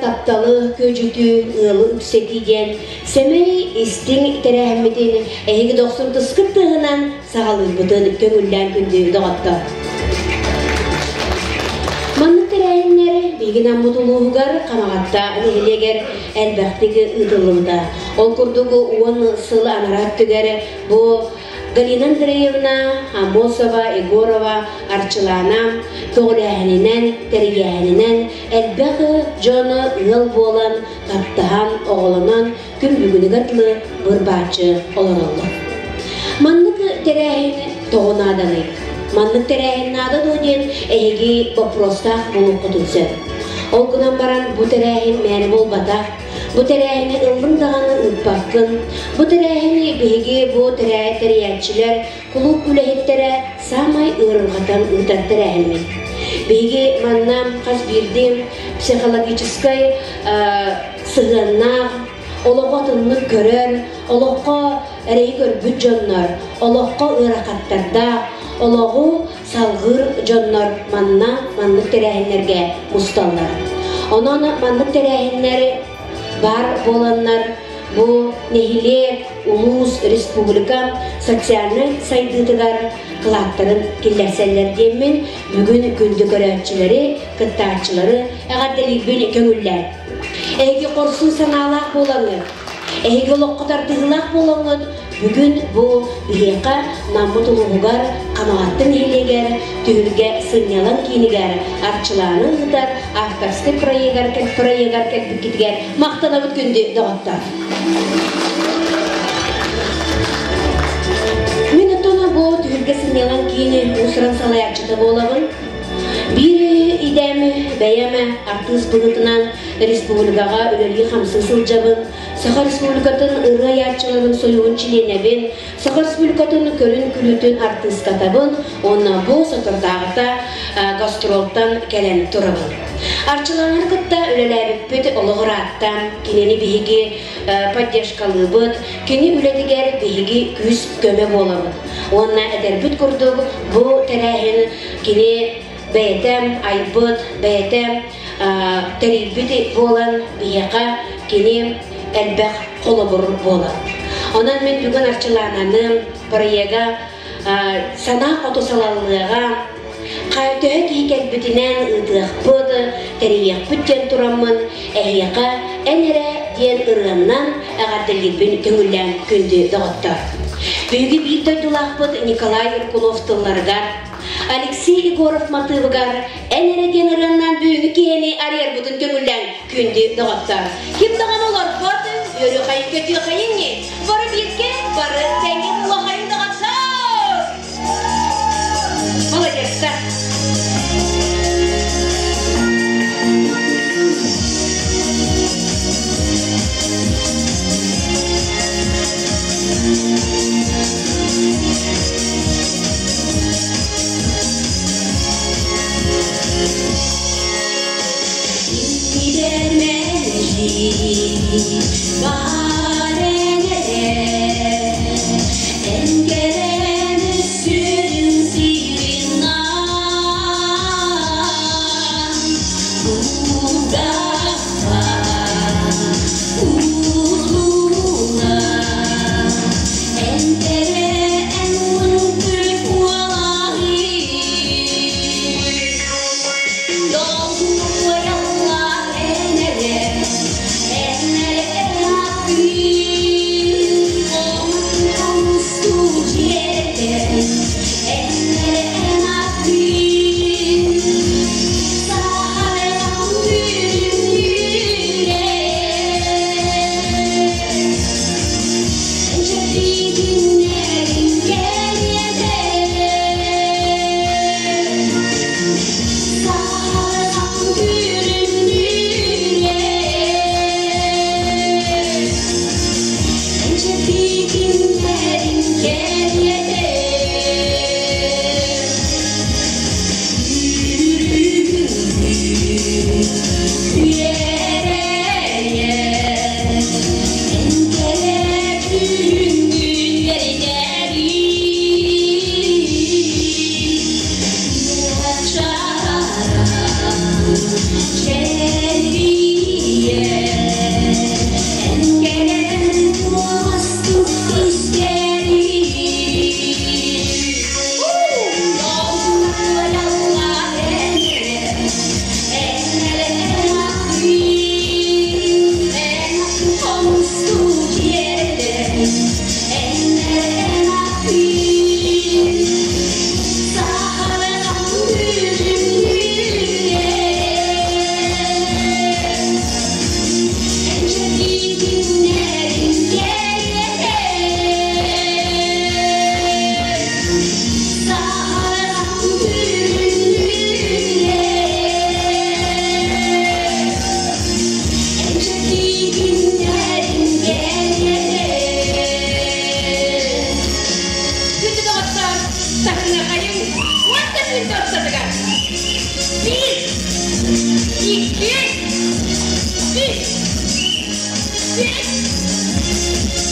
тапталы күөдьүтүү, ыалы үксэтии диэн сэмэй истиҥ тэрээһиммитин эһиги дохсун тыскыт тыаһынан саҕалыырбытын көҥүллээн күндү доҕоттор. Маннык тэрээһиннэр биһиги Наммыт улууһугар Хамаҕатта нэһилиэгэр элбэхтик ыытыллыбыта. Ол курдук 10 сыл анараа өттүгэр бу Галина Андреевна Аммосова, Егорова, Арчылаана көҕүлээһининэн, тэрийээһининэн элбэх дьон ыал буолан, таптаһан, оҕолонон күн бүгүнүгэр дылы быр-бааччы олороллор. Маннык тэрээһин тоҕо нааданый? Маннык тэрээһин наада дуо диэн эһиги боппуруостаах буолуоххутун сөп. Ол гынан баран бу тэрээһин мээнэ буолбатах. Бу тэрээһини ыллыҥ даҕаны ыыппаккын. Бу тэрээһини биһиги бу тэрийээччилэр, кулууп үлэһиттэрэ саамай ыарырҕатан ыытар тэрээһиммит. Биһиги манна хас биирдии психологическай сыһыаннаах, олоҕу атыннык көрөр, олоххо эрэйи көрбүт дьоннор, олоххо ыарахаттардаах, олоҕу салҕыыр дьоннор манна маннык тэрээһиннэргэ мусталлар. Онон маннык тэрээһиннэр баар буоланнар бу нэһилиэк, улуус, республика социальнай сайдыытыгар кылааттарын киллэрсэллэр диэммин бүгүн күндү көрөөччүлэри, кыттааччылары эҕэрдэлиирбин көҥүллээн. Эһиги хорсун санаалаах буолаҥҥыт, эһиги олоххо тардыһыылаах буолаҥҥыт бүгүн бу биһиэхэ Наммыт улууһугар Хамаҕатта нэһилиэгэр Түһүлгэ сынньалаҥ киинигэр Арчылааны ыытар авторскай проегар, проегар кэлбиккитигэр махтанабыт күндү доҕоттор. Мин оттон бу Түһүлгэ сынньалаҥ киини уус-уран салайааччыта буолабын. Биир идэм бэйэм артыыс быһыытынан республикаҕа үлэлии-хамсыы сылдьабын. Саха Республикатын ырыа айааччыларын союһун чилиэнэбин, Саха Республикатын көрүн-күлүүтүн артыыскатабын уонна бу соторутааҕыта гастролтан кэлэн турабын. Арчылаанары кытта үлэлээбиппит олох ыраатта. Кинини биһиги поддержкалыыбыт, кини үлэтигэр биһиги күүс-көмө буолабыт. Уонна этэрбит курдук, бу тэрээһин кини бэйэтэ айбыт, бэйэтэ тэрийбит буолан биһиэхэ кини элбэх холобур буолар. Онон мин бүгүн Арчылаананы проега санаа хоту салаллыаҕа, төһө киһи кэлбитинэн ыытыахпыт, тэрийиэхпит диэн тураммын эһиэхэ эн эрэ диэн ырыаннан эҕэрдэлиирбин көҥүллээн күндү доҕоттор. Биһиги биир дойдулаахпыт Николай Иркунов тылларыгар Алексей Егоров матыыбыгар эн эрэ диэн ырыаннан бүгүҥҥү киэһэни арыйарбытын көҥүллээн күндү доҕоттор. Ким даҕаны олорбот, үөрүөхайын көтүөхайын бары бииргэ, бары тэҥҥэ булуохайын доҕоттор! Молодецтар! Баар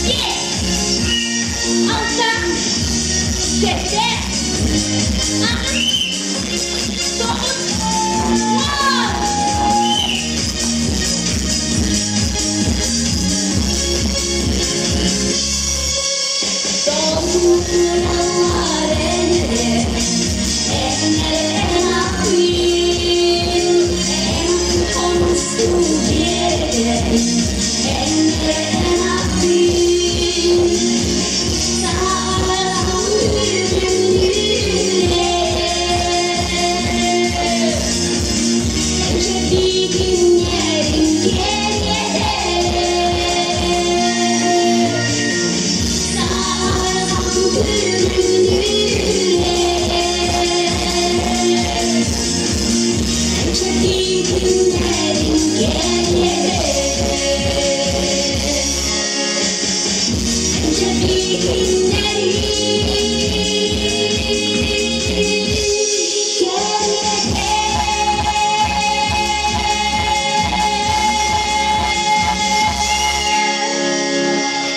Биэс, алта, сэттэ, аҕыс, тоҕус, уон! Долгуйаллар энere, энere эн konuştu diye, enere akbil, sağlam bir günlerin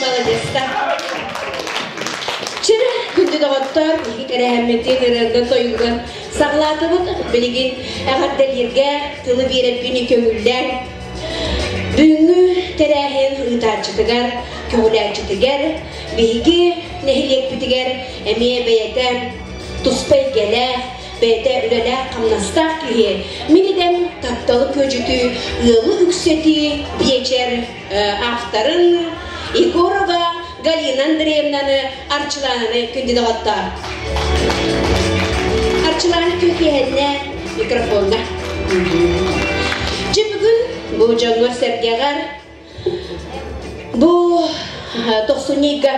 Молодецтар. Чыры күндү доҕоттор, биһиги тэрээһиммитин ырыаннан тойугунан саҕалаатыбыт. Билигин эҕэрдэлииргэ тылы биэрэрбин көҥүллээн. Бүгүҥҥү тэрээһин ыытааччытыгар, көҕүлээччитигэр, биһиги нэһилиэкпитигэр эмиэ бэйэтэ туспа эйгэлээх, бэйэтэ үлэлээх-хамнастаах киһи, мин идэм тапталы күөдьүтүү, ыалы үксэтии биэчэр авторын Егорова Галина Андреевнаны Арчылаананы күндү доҕоттоор. Арчылаана күөкиэһэннэ микрофонна. Дьэ бүгүн бу дьоҥҥор-сэргэҕэр бу тохсунньуйга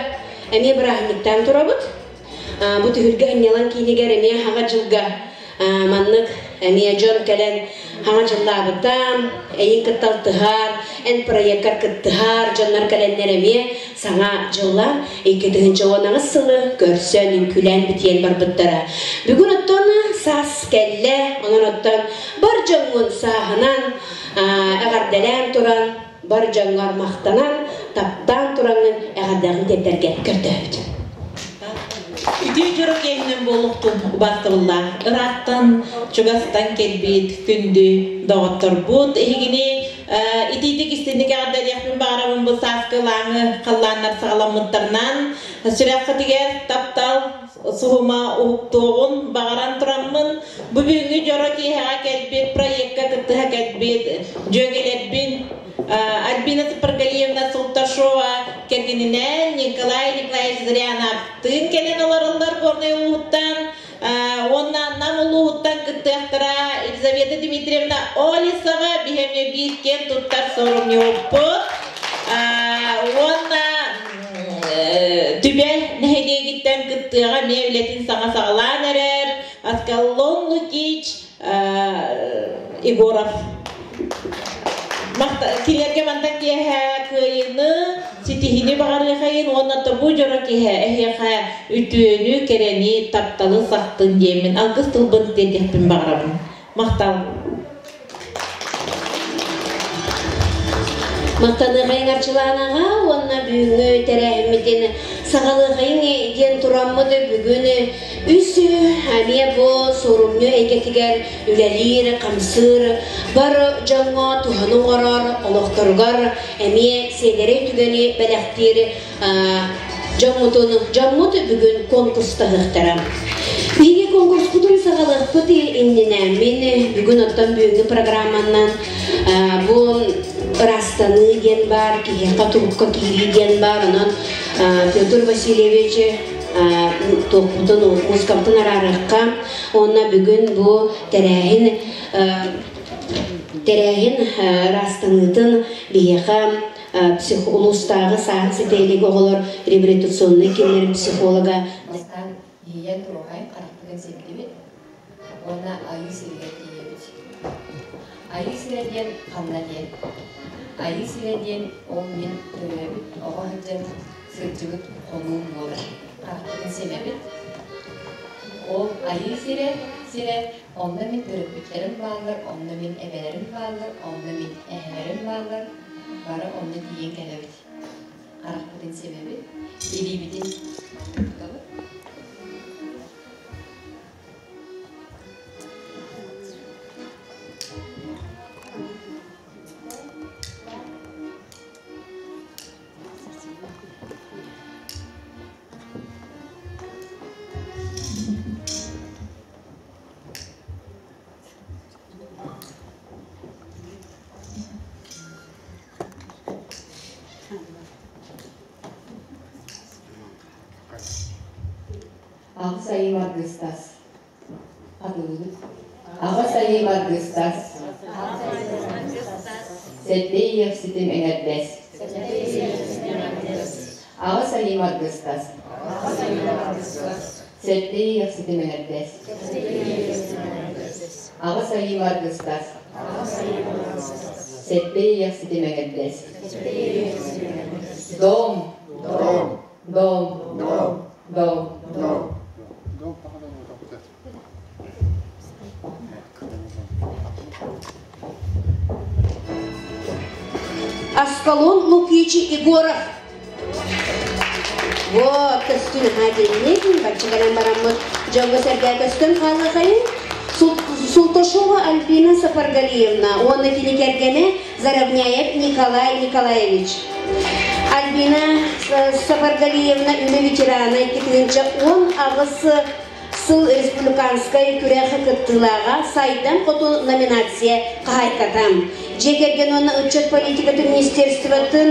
эмиэ бырааһынньыктаан турабыт. Бу түһүлгэ ынньалаҥ киинигэр эмиэ хаҥа дьылга маннык эмиэ дьон кэлэн хаҥа дьыллаабыта, эйин кытта алтыһар, эн проеккар кыттыһар дьоннор кэлэннэр эмиэ саҥа дьылла 2018 сылы көрсөн, үҥкүүлээн битиэн барбыттара. Бүгүн оттон саас кэллэ, онон оттон бар дьоҥҥун сааһынан эҕэрдэлээн туран, бар дьоҥҥор махтанан, таптаан тураҥҥын эҕэрдэҕин тиэрдэргэ көрдөһөбүт. Үтүө дьоро киэһинэн буолуохтун убаастабыллаах ыраахтан, чугастан кэлбит күндү доҕотторбут эһигини итиитик истинник эҕэрдэлиэхпин баҕарабын бу сааскы ылааҥы халлааннар саҕаламмыттарынан сүрэххитигэр таптал суһума уһуктуоҕун баҕаран тураммын бу бүгүҥҥү дьоро киэһэҕэ кэлбит проекка кыттыһа кэлбит дьүөгэлэрбин Альбина Сапаргалиевна Султашова кэргэнинээн Николай Николаевич Зыряновтыын кэлэн олороллор Горнай улууһуттан уонна Нам улууһуттан кыттыахтара Елизавета Дмитриевна Олесова биһиэхэ биир киэн туттар суорумньуһуппут уонна Түбэ нэһилиэгиттэн кыттыаҕа эмиэ үлэтин саҥа саҕалаан эрэр Аскаллон Лукич Егоров Кинилэргэ мантан киэһэ кыайыыны, ситиһиини баҕарыахайын уонна тобу дьоро киһи эһиэхэ үтүөнү, кэрэни, тапталы сахтын диэммин алгыс тылбын тиэрдиэхпин баҕарабын. Махтал. Махтаныахайыҥ Арчылаанаҕа уонна бүгүҥҥү тэрээһиммитин саҕалыахайыҥ диэн тураммыт бүгүн үс эмиэ бу суорумньу эйгэтигэр үлэлиир, хамсыыр, бар дьоҥҥо туһаны оҥорор, олохторугар эмиэ сиэдэрэй түгэни бэлэхтиир дьоммутун дьоммут бүгүн конкурстаһыахтара. Биһиги конкурспутун саҕалыахпыт иннинэ мин бүгүн оттон бүгүҥҥү программанан бу ыраастаныы диэн баар, киһиэхэ турукка киирии диэн баар, онон Петр Васильевич туохпутун, музыкабытын араарыахха уонна бүгүн бу тэрээһин тэрээһин ыраастаныытын биһиэхэ улуустааҕы сааһын ситэ илик оҕолор реабилитационнай кииннэрин психолога Бастаан иһийэн туруохайын харахпытын симтибит уонна Айыы сиригэр тиийэбит. Айыы сирэ диэн ханна диэн? Айыы сирэ диэн ол мин төрөөбүт оҕо сылдьан сылдьыбыт хонуум буолар. Харахпытын симэбит. Ол Айыы сирэ сирэ онно мин төрөппүттэрим бааллар, онно мин эбэлэрим бааллар, онно мин эһэлэрим бааллар, бары онно тиийэн кэлэбит. Харахпытын симэбит, илиибитин тутабыт. Аҕыс айыы аргыстас. Атылыбыт. Аҕыс айыы аргыстас. Сэттэ иэхситим эҥэрдэс. Аҕыс айыы аргыстас. Сэттэ иэхситим эҥэрдэс. Аҕыс айыы аргыстас. Сэттэ иэхситим эҥэрдэс. Дом. Дом. Дом. Дом. Дом. Дом. Аскалон Лукич Егоров. Вот, көстүн хадинник, баччаганан бараммыт дьоҥҥо сэргэ көстөн хаалыахайын. Султашова Альбина Сафаргалиевна уонна кини кэргэнэ Заровняев Николай Николаевич. Альбина Сафаргалиевна үлэ ветерана 2018 сыл республиканскай күрэх кыттыылааҕа Сайдам хотун номинация хаһаайката. Дьиэ кэргэн уонна ыччат политикатын министерствотын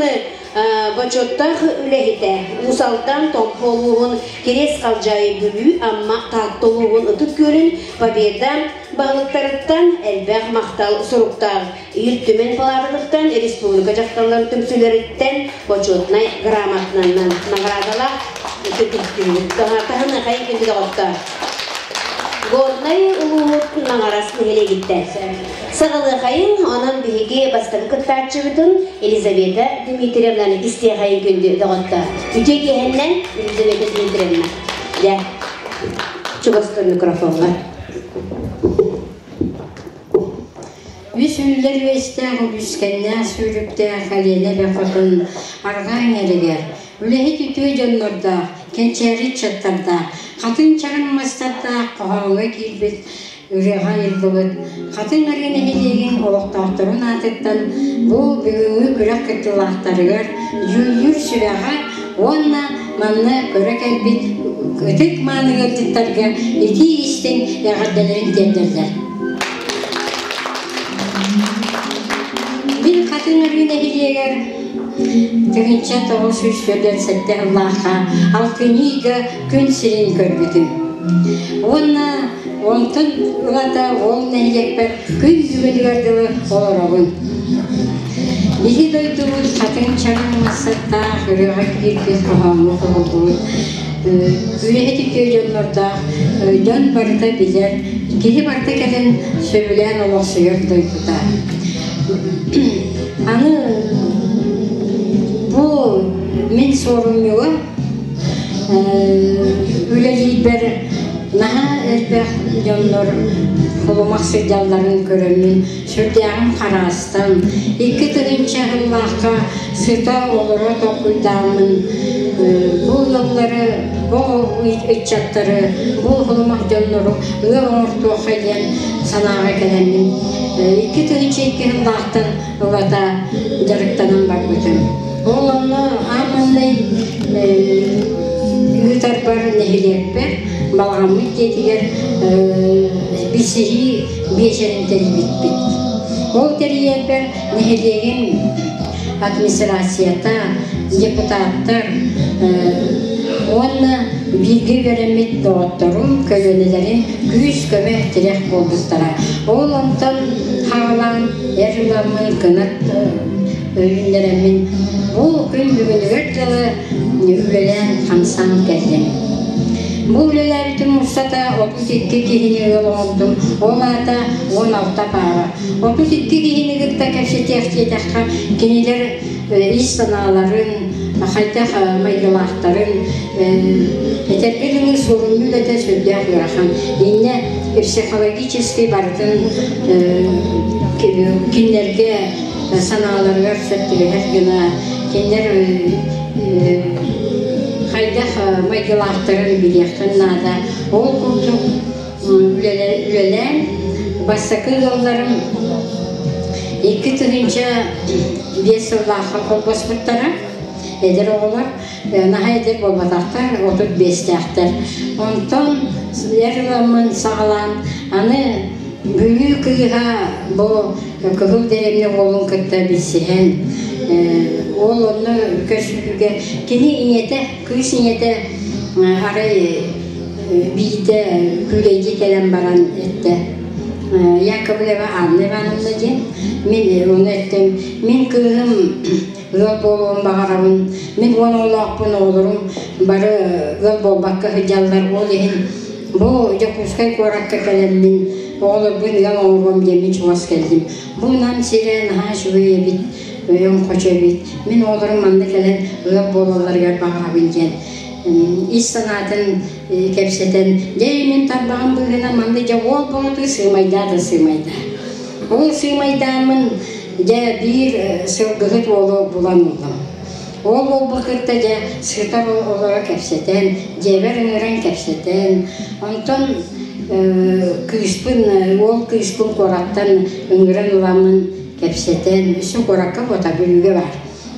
бочуоттаах үлэһитэ Уус Алдан Томпо улууһун Кириэс Халдьаайы Бүлүү Амма Таатта улууһун Ытык Күөлүн Победа баһылыктарыттан элбэх махтал суруктаах Ил Түмэн палаататыттан республика дьахталларын түмсүүлэриттэн бочуотунай грамотанан наҕараадалаах таһын ахай күндү доҕоттор. Горнай улууһут Наҥарас нэһилиэгиттэн. Саҕалыахайын, онон биһиги бастакы кыттааччыбытын Елизавета Дмитриевнаны истиэхэйин күндү доҕоттор. Үтүө киэһэннэн Елизавета Дмитриевна. Дьэ, чугастыр микрофоҥҥа. Үс үллэр үөстээх үгүскэннээх сүүрүктээх Алена Бэхотун арҕаа эҥэригэр үлэһит үтүө дьоннордоох, кэнчээри ыччаттардаах, хатыҥ чараҥ мастардаах хоһооҥҥо киирбит ырыаҕа айыллыбыт Хатыҥ Арыы нэһилиэгин олохтоохторун аатыттан бу бүгүҥҥү күрэх кыттыылаахтарыгар дьүүллүүр сүбэҕэ уонна манна көрө кэлбит ытык мааны ыалдьыттарга итии-истиҥ эҕэрдэлэрин тиэрдэллэр. Мин Хатыҥ Арыы нэһилиэгэр 1997 сыллаахха алтынньыга күн сирин көрбүтүм. Уонна онтон ылата ол нэһилиэкпэр күн бүгүнүгэр дылы олоробун. Биһи дойдубут хатыҥ чараҥ массаттаах ырыаҕа киирбит хоһооҥҥо хоһуллубут үлэһит үтүө дьоннордоох дьон барыта билэр, киһи барыта кэлэн сөбүлээн олохсуйар дойдута. Аны бу мин суорумньуга үлэлиирбэр наһаа элбэх дьоннор холумах сылдьалларын көрөммүн сүрдээҕин хараастан 2000 сыллаахха сыта олоро толкуйдааммын бу ыаллары бу ыччаттары бу холумах дьоннору ыал оҥортуохха диэн санааҕа кэлэммин 2002 сыллаахтан ылата дьарыктанан барбытым. Ол онно аан маҥнай ыытарбар нэһилиэкпэр Балаҕаммыт дьиэтигэр билсиһии биэчэрин тэрийбиппит. Ол тэрийэрбэр нэһилиэгим администрацията, депутаттар уонна бииргэ үөрэммит доҕотторум, көлүөнэлэрим күүс-көмө тирэх буолбуттара. Ол онтон хаалаан эр ыламмын кынат үүннэрэммин бу күн бүгүнүгэр дылы үлэлээн хамсаан кэллим. Бу үлэлээбитим устата 32 киһини ыал оҥордум, ол аата 16 паара. 32 киһини кытта кэпсэтиэх диэтэххэ, кинилэр ис санааларын, хайдах майгылаахтарын этэргэ дылы суорумньу үлэтэ сүрдээх ыарахан. Иннэ психологически барытын кинилэргэ санааларыгар сөп түбэһэр гына кинилэр майгылаахтарын билиэххин наада. Ол курдук үлэлээн бастакы ыалларым 2005 сыллаахха холбоспуттара. Эдэр оҕолор наһаа эдэр буолбатахтар, 35-тээхтэр. Онтон эр ыламмын саҕалаан аны Бүлүү кыыһа бу Кыһыл Дэриэбинэ уолун кытта билсиһэн, уол онно көрсүһүүгэ кини ийэтэ, кыыс ийэтэ арай биирдэ күүлэйдии кэлэн баран эттэ Яковлева Анна Ивановна диэн мин ону эттим мин кыыһым ыал буолуон баҕарабын мин уон оҕолоохпун оҕолорум бары ыал буолбакка сылдьаллар ол иһин бу Дьокуускай куоракка кэлэммин оҕолорбун ыал оҥоруом диэммин чугас кэллим бу Нам сирэ наһаа үчүгэй эбит өйөм хочо эбит мин оҕолорум манна кэлэн ыал буолалларыгар баҕарабын диэн ис санаатын кэпсэтэн дьэ мин тарбаҕым быыһынан манна дьэ уол бооту сыымайдаа да сыымайдаа ол сыымайдааммын Дьэ, биир сылгыһыт уолу булан ыллым. Ол уолбу кытта дьэ сытар олоро кэпсэтэн, дьиэбэр ыҥыран кэпсэтэн, онтон кыыспын, уол кыыспын куораттан ыҥыран ыламмын кэпсэтэн, өссө куоракка буота Бүлүүгэ баар.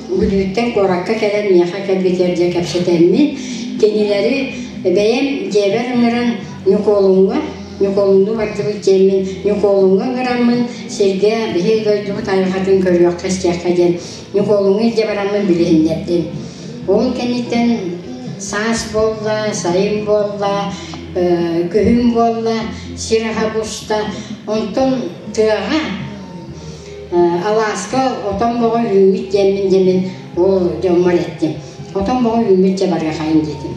Бүлүүттэн куоракка кэлэн миэхэ кэлбитигэр дьэ кэпсэтэммин, кинилэри бэйэм дьиэбэр ыҥыран Ньукуолуҥҥа Ньукуолуҥҥа бардыбыт диэммин Ньукуолуҥҥа ыҥыраммын сиргэ биһиги дойдубут айылҕатын көрүөххэ-истиэххэ диэн Ньукуолуҥҥа илдьэ бараммын билиһиннэрдим. Ол кэнниттэн саас буолла, сайын буолла, күһүн буолла, сир аһа буста. Онтон тыаҕа алааска отон боҕо үүммүт диэммин диэммин ол дьоммор эттим. Отон боҕо үүммүт дьэ барыахайын диэтим.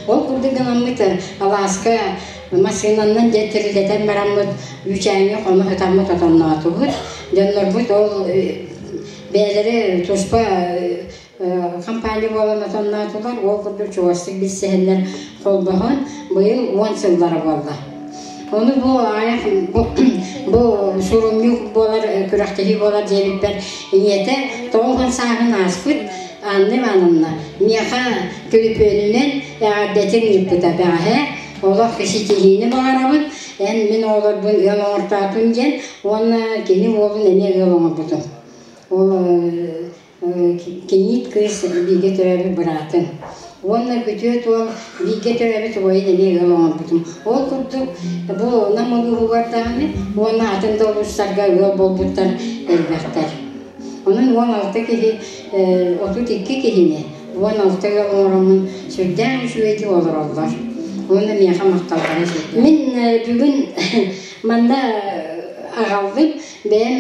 Ол курдук гынаммыт алааска массыынанан дьэ тирилэтэн бараммыт үүчээҥҥэ хоно сытаммыт отонноотубут. Дьоннорбут ол бэйэлэрэ туспа компания буолан отонноотулар. Ол курдук чугастык билсиһэннэр холбоһон быйыл 10 сыллара буолла. Ону бу аайах бу сурунньук буолар күрэхтэһии буолар диэбиппэр ийэтэ 90 сааһын ааспыт Анна Ивановна миэхэ төлөпүөнүнэн эҕэрдэтин ыыппыта бэҕэһээ олох ситиһиини баҕарабын эн мин оҕолорбун ыал оҥортоотун диэн уонна кини уолун эмиэ ыал оҥорбутум ол кийиит кыыс бииргэ төрөөбүт быраатын уонна күтүөт уол бииргэ төрөөбүт убайын эмиэ ыал оҥорбутум ол курдук бу Нам улууһугар даҕаны уонна атын да улуустарга ыал буолбуттар элбэхтэр. Онон 16 киһи, 32 киһини 16 ыал оҥороммун сүрдээх үчүгэйдик олороллор. Уонна миэхэ махталлара сүрдээх. Мин бүгүн манна аҕаллым бэйэм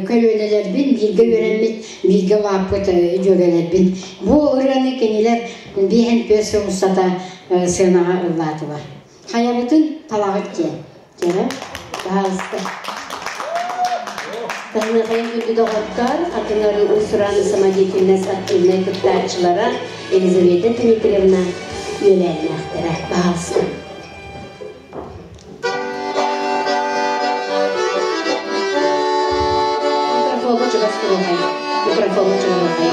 көлүөнэлэрбин, бииргэ үөрэммит, бииргэ улааппыт дьүөгэлэрбин. Бу ырыаны кинилэр биэһэн түөрт сыл устата сыанаҕа ыллаатылар. Хайабытын талаҕыт диэн. Дьэ, баһаалыста. Таһыныахайын күндү доҕоттор, Хатыҥары уус-уран самодеятельность активнай кыттааччылара Елизавета Дмитриевна үөлээннээхтэрэ. Баһаалыста. Микрофоҥҥа чугас туруохай. Микрофоҥҥа чугаһыахай.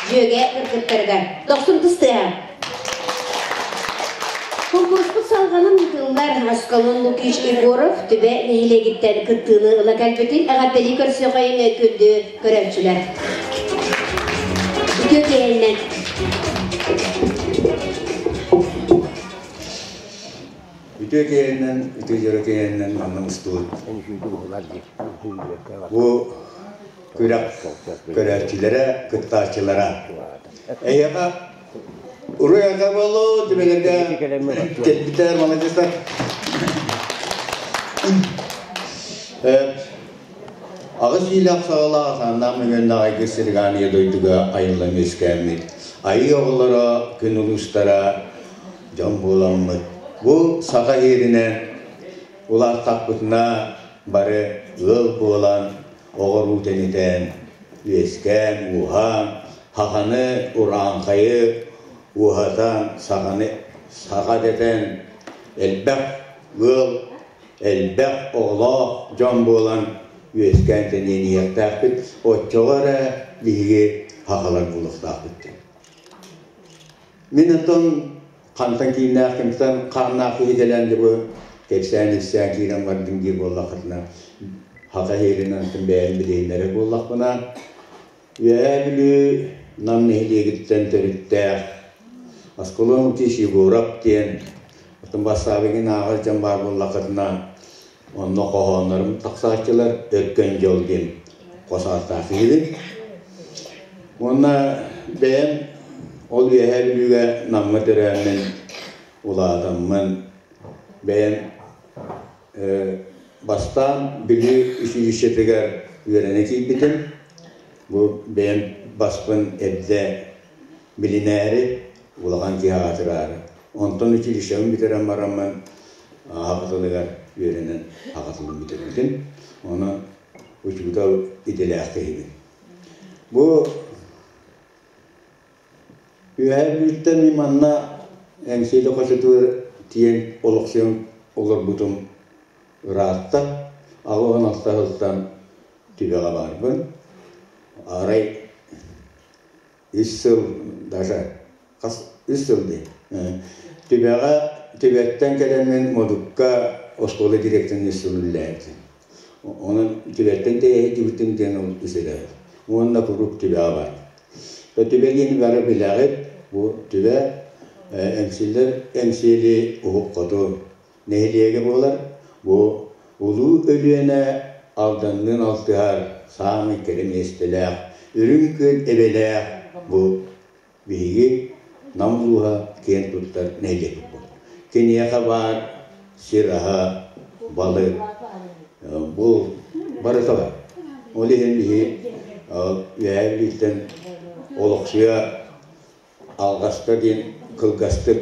дьүөгэ кыргыттарыгар. Дохсун тыстыаһа. Конкурспут салҕанан ыытыллар Аскалон Лукич Егоров Түбэ нэһилиэгиттэн кыттыыны ыла кэлбитин эҕэрдэлии көрсүөхэйин күндү көрөөччүлэр. Үтүө киэһэннэн. Үтүө киэһэннэн, үтүө дьоро киэһэннэн манна устубут. Бу күрэх көрөөччүлэрэ, кыттааччылара. Эһиэхэ уруй айха буоллу, түбэлэргэ кэлбиттэр, маладьыстар. Аҕыс иилээх саҕалаах Асааннаах мөҥүөннээх айгыр сиригэр Ийэ дойдуга айыллан үөскээммит, айыы оҕолоро, күн улуустара дьон буоламмыт, бу саха иһиринэн улааттахпытына бары ыал буолан, оҕоруу тэнитэн, үөскээн, ууһаан, хаханы, урааҥхайы ууһатан, саханы саха дэтэн, элбэх ыал элбэх оҕолоох дьон буолан үөскээн тэнийэн иһиэхтээхпит, оччоҕо эрэ биһиги сахалар буолуохтаахпыт диэн. Мин оттон хантан кииннээх кимтэн хааннаах киһи кэлэн дьэ бу кэпсээн-ипсээн киирэн бардым диир буоллаххытына, саха иһиринэн бэйэм билиһиннэрэр буоллахпына, Үөһээ Бүлүү Нам нэһилиэгиттэн төрүттээх Аскалон Лукич Егоров диэн оттон бассаабыгын ааҕар дьон баар буоллаххытына, онно хоһооннорум тахсааччылар Өркөн дьол диэн хос ааттаах киһибин. Уонна бэйэм ол Үөһээ Бүлүүгэ Намҥа төрөөммүн, улаатаммын, бэйэм Бастаан Бүлүү училищетыгар үөрэнэ киирбитим. Бу бэйэм баспын эрдэ билинээри, улахан киһи аатыраары. Онтон училищебын бүтэрэн бараммын аҕа тылыгар үөрэнэн аҕа тылын бүтэрбитим. Онон учуутал идэлээх киһибин. Бу Үөһээ Бүлүүттэн мин манна Эҥсиэли хочотугар тиийэн олохсуйан олорбутум ыраатта. 86 сылтан Түбэҕэ баарбын. Арай үс сыл даже хас үс сыл дии. Түбэҕэ Түбэттэн кэлэммин Модукка оскуола директорын үс сыл үлэлээбитим. Онон Түбэттэн тэйэһитибитим диэн ол үс элэбит. Уонна куруук Түбэҕэ бар. Түбэ диэни бары билэҕит, бу Түбэ Эҥсиллэр Эҥсиэли уһук хоту нэһилиэгэ буолар. Бу Улуу Өлүөнэ Алданныын алтыһар саамай кэрэ миэстэлээх, Үрүҥ Күөл эбэлээх бу биһиги Нам улууһа киэн туттар нэһилиэкпит буолар. Киниэхэ баар сир аһа, балык, бу барыта бар. Ол иһин биһи Үөһээ Бүлүүттэн олохсуйа алҕаска диэн кылгастык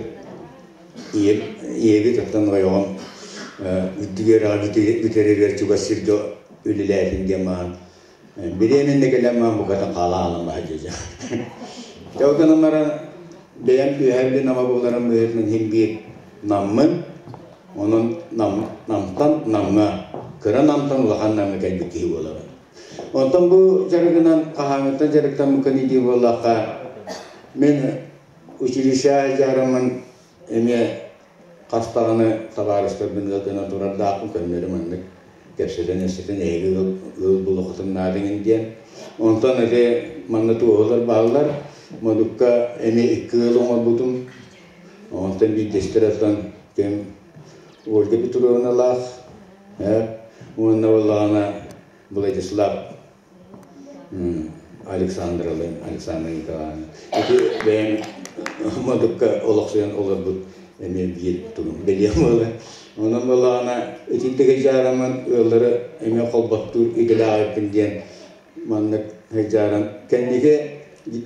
ийэбит оттон ойоҕум үрдүк үөрэҕи бүтэрэригэр чугас сиргэ үлэлээтин диэн маан Бириэмэннэ кэлэн маан букатын хаалаалан баһа дьиэдьэ. Дьэ ол гынан баран бэйэм Үөһээ Бүлүү Нама буоларым быһыытынан иһин биир Наммын, онон Нам, Намтан Намҥа, кыра Намтан улахан Намҥа кэлбит киһи буолабын. Онтон бу дьарыгынан хаһааҥҥыттан дьарыктаммыккын дии буоллахха, мин училище дьарыммын эмиэ хас даҕаны табаарыстарбын ыал гынан турардаахпын көннөрү маннык кэпсэтэн-эссэтэн эһиги ыал, ыал булуоххутун наадыҥын диэн. Онтон ити манна туоһулар бааллар. Модукка эмиэ икки ыал оҥорбутум. Онтон биирдэстэрэ оттон ким Ольга Петровналаах, уонна буоллаҕына Владислав Александралыын, Александра Николаевна. Ити бэйэм Модукка олохсуйан олорбут эмиэ биир тугум бэлиэм буолар. Онон буоллаҕына итинтигэ дьаараммын ыаллары эмиэ холботтуур идэлээҕиппин диэн маннык дьааран кэнники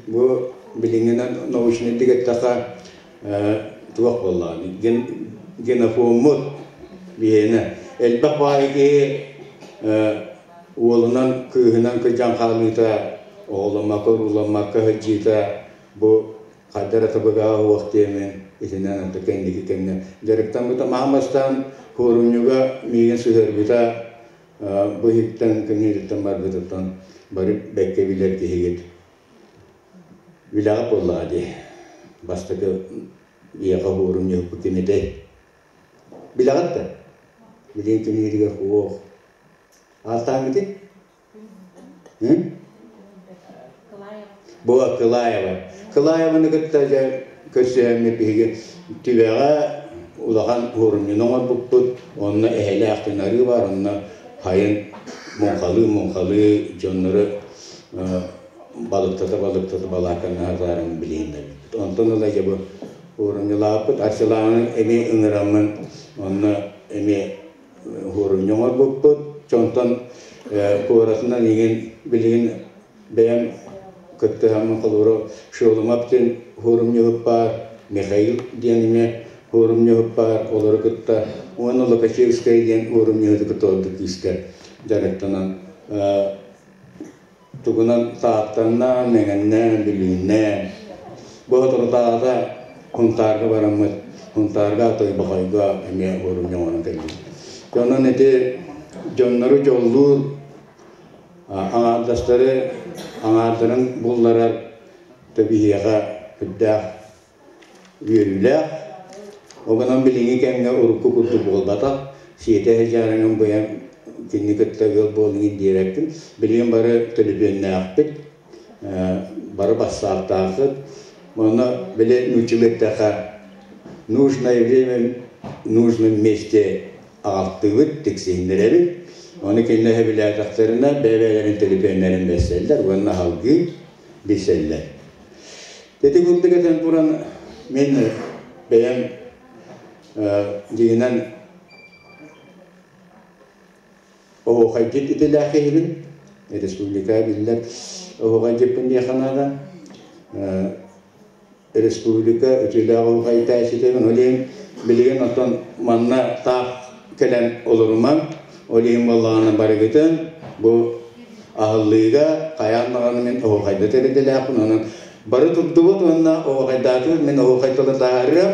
бу билиҥҥинэн научнайдык эттэххэ туох буоллаҕа генофоммут биһиэнэ элбэх баайы киһи уолунан кыыһынан кырдьан хаалыыта оҕоломмокко урууламмакка сылдьыыта бу хайдах эрэ табыгаһа суох диэмин итинэн антон кэнники кэмҥэ дьарыктаммыта маһан бастаан хуорунньуга миигин сыһыарбыта бу иһиттэн кэҥиириттэн барбытыттан бары бэккэ билэр киһигит. Билэҕит буоллаҕа дии, бастакы ийэҕэ уһуурум ньуһуппут ким этэй? Билэҕит да? Билигин күнүүрүгэр суох. Ааттааҥҥытый? Бу Кылаева. Кылаеваны кытта дьэ көрсүһэммит биһиги Түбэҕэ улахан уһуурумньуну оҥорбуппут. Онно эһэлээх түн арыы бар, онно хайын муҥхалыы-муҥхалыы дьоннору балыктата-балыктата балааканнаһатаарым билиһиннэрбиппит. Онтон ыла дьэ бу уурунньулаабыппыт. Арчылааны эмиэ ыҥыраммын онно эмиэ уурунньу оҥорбуппут. Онтон куоратынан иҥин билигин бэйэм кыттыһаммын холобура Шеломов диэн уурумньуһут баар, Михаил диэн эмиэ уурумньуһут баар, олору кытта уонна Лукачевскай диэн уурумньуһуту кытта ордук күүскэ дьарыктанан тугунан Тааттаннаан, Мэҥэннээн, Бүлүүннээн. Бу соторутааҕыта Хунтаарга бараммыт, Хунтаарга Тойбохойго эмиэ уурумньу оҥорон кэллим. Онон ити дьоннору дьоллуур, аҥаардастары аҥаардарын булларар биһиэхэ үрдээх үөрүүлээх. Ол гынан билиҥҥи кэмҥэ урукку курдук буолбатах. Сиэтэ сылдьарыҥын быйаҥ кинини кытта ыал буолуҥ диэбэппин. Билигин бары төлөпүөннээхпит, бары бассааптаахпыт. Онно били нууччалыы эттэххэ нужное время в нужном месте аҕалтыыбыт, тиксиһиннэрэбит. Ону кинилэр сөбүлээтэхтэринэ бэйэ-бэйэлэрин төлөпүөннэрин бэрсэллэр уонна салгыы билсэллэр. Ити курдук этэн туран, мин бэйэм дьиҥинэн оһуохайдьыт идэлээх киһибин, республика биллэр оһуохайдьыппын диэххэ наада. Республика үтүөлээх оһуохайдааччытыбын. Ол иһин билигин оттон манна таах кэлэн олорумаҥ. Ол иһин буоллаҕына барыгытын бу аһыллыыга хайаан даҕаны мин оһуохайдатар идэлээхпин. Онон бары турдубут уонна оһуохайдаатыбыт, мин оһуохай тылы таһаарыам.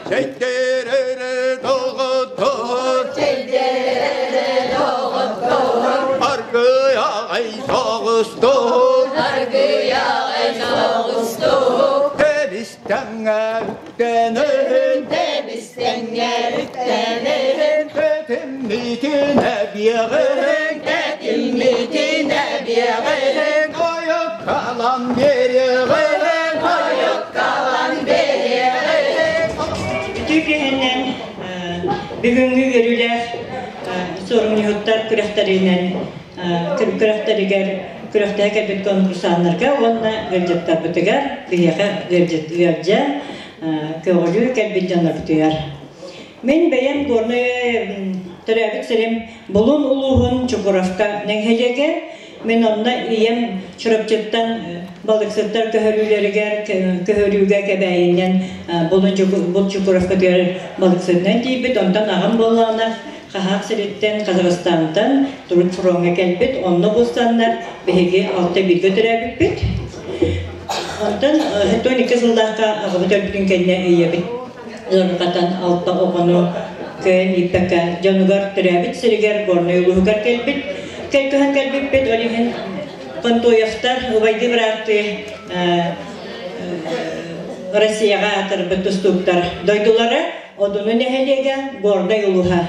Чэйдэрэрэ доҕоттор, Чэйдэрэрэ доҕоттор, Аргыйаҕай соҕустук, Аргыйаҕай соҕустук, Тэбистэҥҥэ үктэнэн, Тэбистэҥҥэ үктэнэн, Тэтиммитин эбиэҕиҥ, Тэтиммитин эбиэҕиҥ, Тойуккалан биэриэҕиҥ, Тойуккалан биэриэҕиҥ. Үтүө күһүнэн бүгүҥҥү үөрүүлээх суорумньуһуттар күрэхтэринэн күрэхтэригэр күрэхтэһэ кэлбит конкурсаннарга уонна ыалдьыттарбытыгар биһиэхэ ыалдьыт ыалдьа көҕүлүү кэлбит дьоннорбутугар. Мин бэйэм Горнай төрөөбүт сирим Булун улууһун Чукуровка нэһилиэгэ. Мин онно ийэм Чурапчыттан балыксыттар көһөрүүлэригэр көһөрүүгэ Кэбээйинэн Булун Чукуровкатыгар балыксытынан тиийбит. Онтон аҕам буоллаҕына Хаһаах сириттэн Казахстантан Труд фроҥҥа кэлбит. Онно булсаннар биһиги алта бииргэ төрөөбүппүт. Онтон 72 сыллаахха аҕабыт өлбүтүн кэннэ ийэбит ыарырҕатан алта оҕону кыайан ииппэккэ дьонугар төрөөбүт сиригэр Горнай улууһугар кэлбит. Кэлкөһөн кэлбиппит, ол иһин Контоевтар убайдыы бырааттыы Россияҕа аатырбыт тустууктар дойдулара Одуну нэһилиэгэ Горнай улууһа.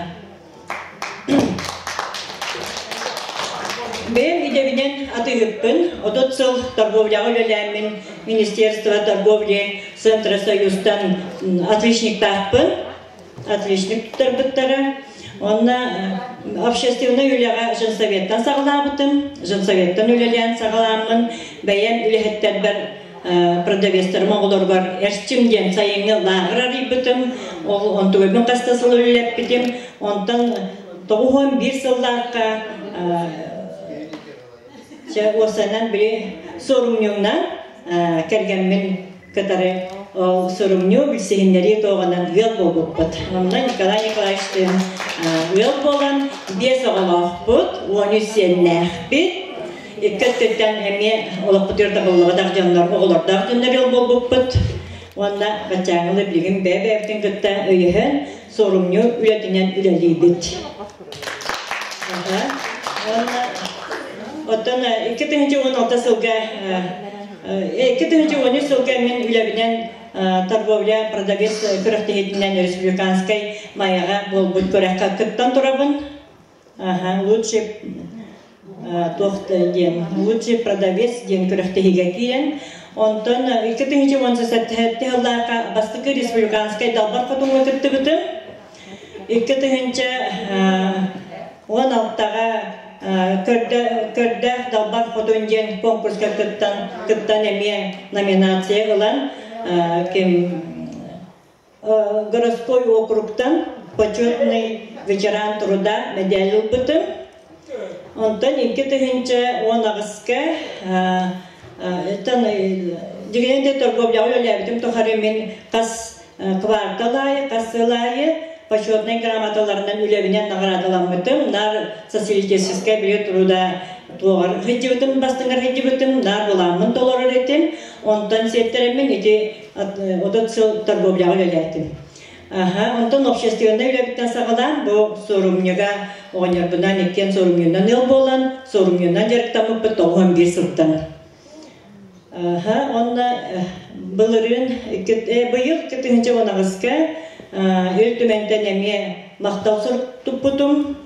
Бэйэм идэбинэн атыыһыппын, 30 сыл торговляҕа үлэлээммин Министерство торговли Центра Союзтан отличниктаахпын, отличник туттарбыттара. Онно общественнай үлэҕэ женсоветтан саҕалаабытым, женсоветтан үлэлээн саҕалааммын бэйэм үлэһиттэрбэр продавецтарым оҕолоругар Эрчим диэн сайыҥҥы лааҕыр арыйбытым. Ол онтугайбын хаста сыл үлэлэппитим. Онтон 91 сыллаахха чэ уосанан били суорумньуҥнан кэргэммин кытары ол сурумньу билсиһиннэрии туоҕунан ыал буолбуппут. Онно Николай Николаевичтыын ыал буолан биэс оҕолоохпут, 13 сиэннээхпит. Икки өттүттэн эмиэ олохпутугар табыллыбатах дьоннор, оҕолордоох дьоннор ыал буолбуппут. Уонна баччааҥҥылы билигин бэйэ-бэйэбитин кытта өйөһөн, суорумньу үлэтинэн үлэлиибит. Уонна оттон 2016 сылга 2013 сылга мин үлэбинэн торговля продавец күрэхтэһиитинэн республиканскай Майаҕа буолбут күрэххэ кыттан турабын. Лучший туох диэн лучший продавец диэн күрэхтэһиигэ киирэн, онтон 2017 сыллаахха бастакы республиканскай далбар хотуҥҥа кыттыбытым. 2016-ҕа көрдөөх далбар хотун диэн конкурска кыттан эмиэ номинация ылан ким городской округтан почетный ветеран труда медаль ылбытым. Онтон 2018-ка дьигинэн де торговляҕа үлэлээбитим тухары мин хас квартал аайы, хас сыл аайы почетнай грамоталарынан үлэбинэн наҕараадаламмытым. Нар социалистическай биле труда туоҕар сылдьыбытым, бастыҥар сылдьыбытым, нар буламмын толорор этим. Онтон сиэттэриммин ити 30 сыл торговляҕа үлэлээтим. Онтон общественнай үлэбиттэн саҕалаан бу суорумньуга оҕонньорбунан иккиэн суорумньунан ыал буолан, суорумньунан дьарыктаммыппыт 91 сылтан. Онно былырыын быйыл 2018-ка Ил Түмэнтэн эмиэ махтал сурук туппутум.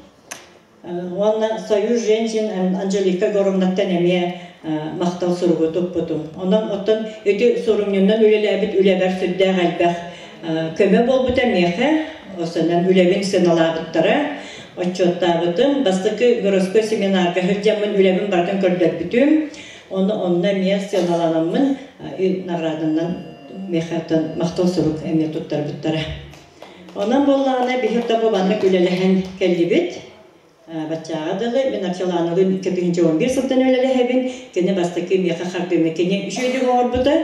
Уонна Союз женщин Анжелика Горовнаттан эмиэ махтал суругу туппутум. Онон оттон ити сурумньунан үлэлээбит үлэбэр сүрдээх элбэх көмө буолбута миэхэ. Осонон үлэбин сыаналаабыттара, отчуоттаабытым. Бастакы городской семинарга сылдьаммын үлэбин барытын көрдөрбүтүм. Оны онно эмиэ сыаналанаммын награданан миэхэ махтал сурук эмиэ туттарбыттара. Онон буоллаҕына биһи бу маннык үлэлэһэн кэллибит. Баччааҕа дылы мин Арчылааналыын 2011 сылтан үлэлэһэбин. Кини бастакы миэхэ хардыыны кини үчүгэйдик оҥорбута.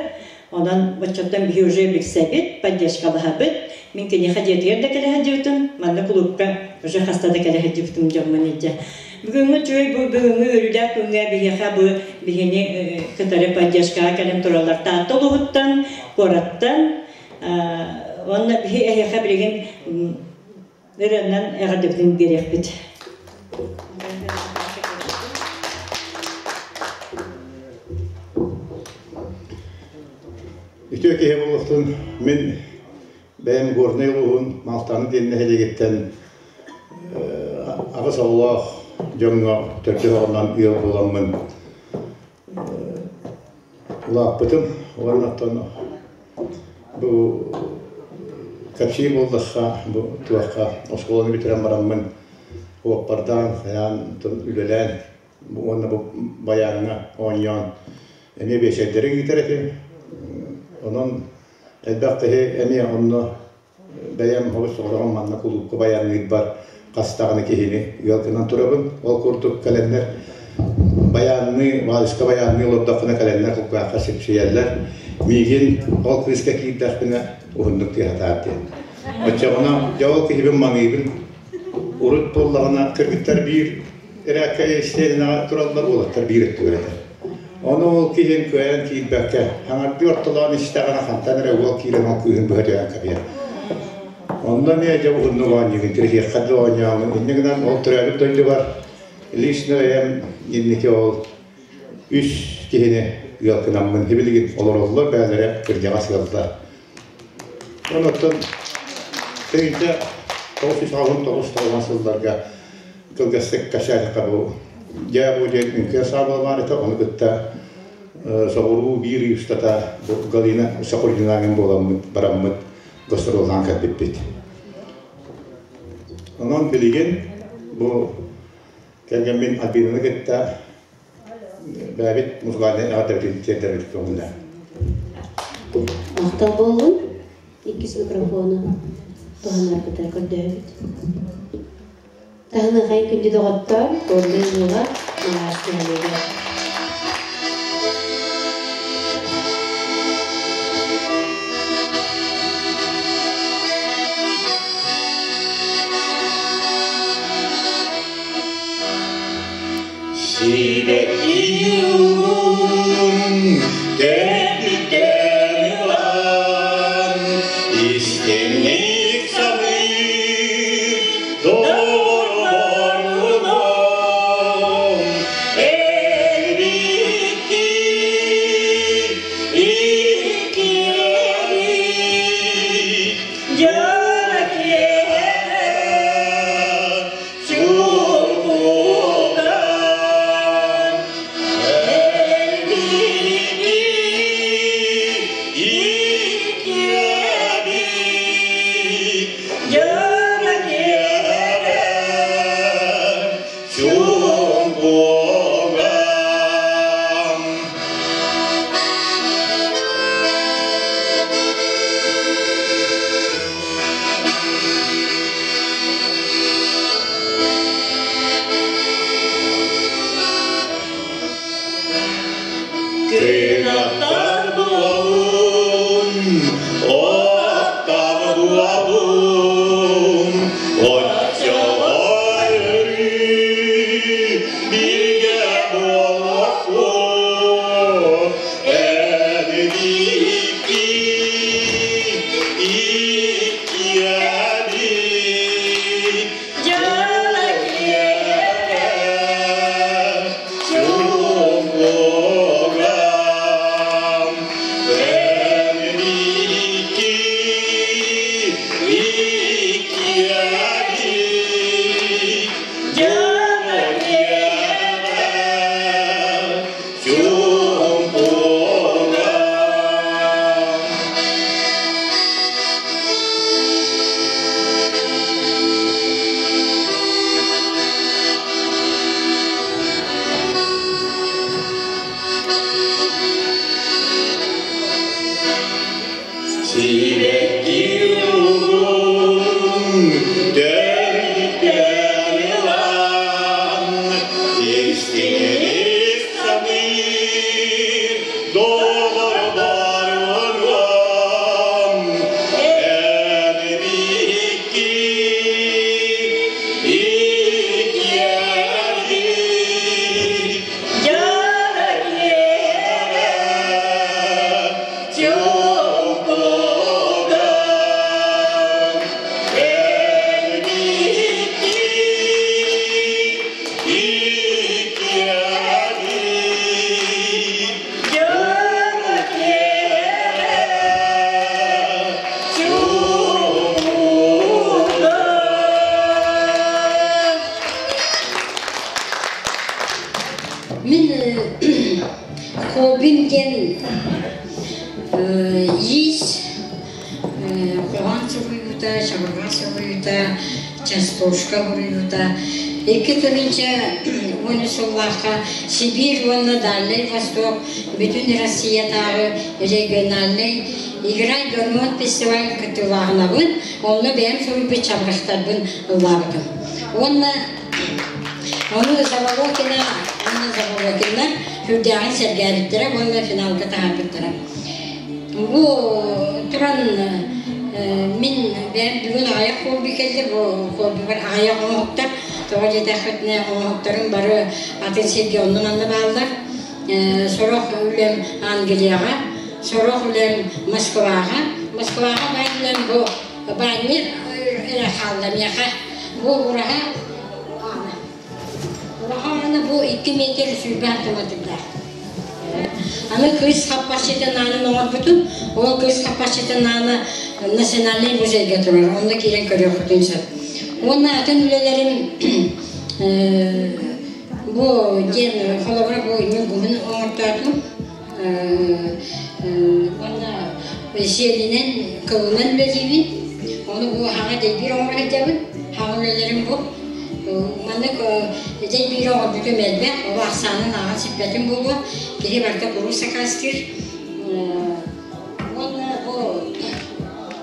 Онон баччаттан биһи уже билсэбит, поддержкалаһабыт. Мин киниэхэ дьиэтигэр да кэлэ сылдьыбытым, манна кулуупка уже хаста да кэлэ сылдьыбытым дьоммун илдьэ. Бүгүҥҥү үчүгэй бу бүгүҥҥү үөрүүлээх күҥҥэ биһиэхэ бу биһини кытары поддержкаҕа кэлэн тураллар Таатта улууһуттан, куораттан. Уонна биһи эһиэхэ билигин ырыаннан эҕэрдэбитин биэриэхпит. Үтүө киһи буолуохтун мин бэйэм Горнай улууһун Малтаны диэн нэһилиэгиттэн аҕыс оҕолоох дьоҥҥо төрдүс оҕонон ыал буоламмын улааппытым. Уонна оттон бу кэпсиир буоллахха, бу туохха оскуоланы бүтэрэн бараммын уоппардаан, хайаан үлэлээн уонна бу байааҥҥа оонньоон эмиэ биэчэрдэри ыытар этим. Онон элбэх киһи эмиэ онно бэйэм олус соҕотоҕун манна кулуупка байаанныырбар хас даҕаны киһини ыал гынан турабын. Ол курдук кэлэннэр байаанныы, вальска байаанныы олордохпуна кэлэннэр кулгаахха сипсийэллэр. Миигин ол кыыска киирдэхпинэ уһуннук тыаһатаар диэн. Оччоҕуна дьэ ол киһибин маныыбын. Урут буоллаҕына кыргыттар биир эрээккэ истиэнэҕэ тураллар, уолаттар биир өттүгэр этэ. Ону ол киһим кыайан киирбэккэ, хаҥардыы ортолоон истэҕинэ хантан эрэ уол киирэн ол кыыһын быһа түһэн кэбиһэр. Онно эмиэ дьэ уһуннук оонньуугун, тириһиэххэ да оонньооҥун. Инньэ гынан ол төрөөбүт дойдубар лично бэйэм инники ол үс киһини ыал гынаммын сибилигин олороллор бэйэлэрэ кырдьаҕас ыаллар. Онон тыһыынча 989 тоҕус сылларга кылгастык кэпсээтэххэ бу дьэ бу диэн үҥкүү ансаамбыла баар этэ, ону кытта соҕуруу биир ый устата бу Галина Сокурдинаҥын буоламмыт бараммыт гастроллаан кэлбиппит. Онон билигин бу кэргэммин Альбинаны кытта бэйэбит музыкальнай эҕэрдэбитин тиэрдэбит көҥүллээн. Махтал буоллун. Иккис микрофону туһанаргытыгар көрдөһөбүт. Таһыныхай күндү доҕоттор, Горнай улууһа Маҥаас нэһилиэгэ. Сибэкки угун төрдүттэн ылан, истиҥник саныыр доҕорборунан, эн Сибэкки угун төрүттэн ылан, истиҥник саныыр доҕордорум, эн биһикки иккиэргит Мин хоббим диэн иис, хоһоон суруйуута, чабырҕах суруйуута, частушка суруйуута. 2010 сыллаахха Сибиир уонна Дальнай Восток бүтүн Россиятааҕы региональнай Играй гармон фестиваль кыттыылааҕынабын, онно бэйэм суруйбут чабырҕахтарбын ыллаабытым. Уонна Ону Заболокина, Анна Заболокина сүрдээҕин сэргээбиттэрэ уонна финалга таһаарбыттара. Бу туран мин бэйэм бүгүн аҕыйах хобби кэллэ, бу хоббибар аҕыйах оҥоһуктар. Тоҕо диэтэххитинэ оҥоһуктарым бары атын сиргэ онно-манна бааллар. Сорох үлэм Англияҕа, сорох үлэм Москваҕа. Москваҕа баар үлэм бу баанньык эрэ хаалла миэхэ. Бу ураһа ураһа аны бу 2 метр 20 сантиметрдаах. Аны кыыс хаппахчытын аанын оҥорбутум. Ол кыыс хаппахчытын аана Национальнай музейга турар. Онно киирэн көрүөххүтүн сөп. Уонна атын үлэлэрим бу диэн холобура бу ньургуһун оҥортоотум. Уонна сиэлинэн, кылынан үлэлиибин. Ону бу хаҥа дэйбиир оҥоро сылдьабын. Хаҥа үлэлэрим бу. Маннык дэйбиир оҥорбутум элбэх, ол ахсаанын ааҕан сиппэтим буолуо. Киһи барыта куруук сакаастыыр. Уонна бу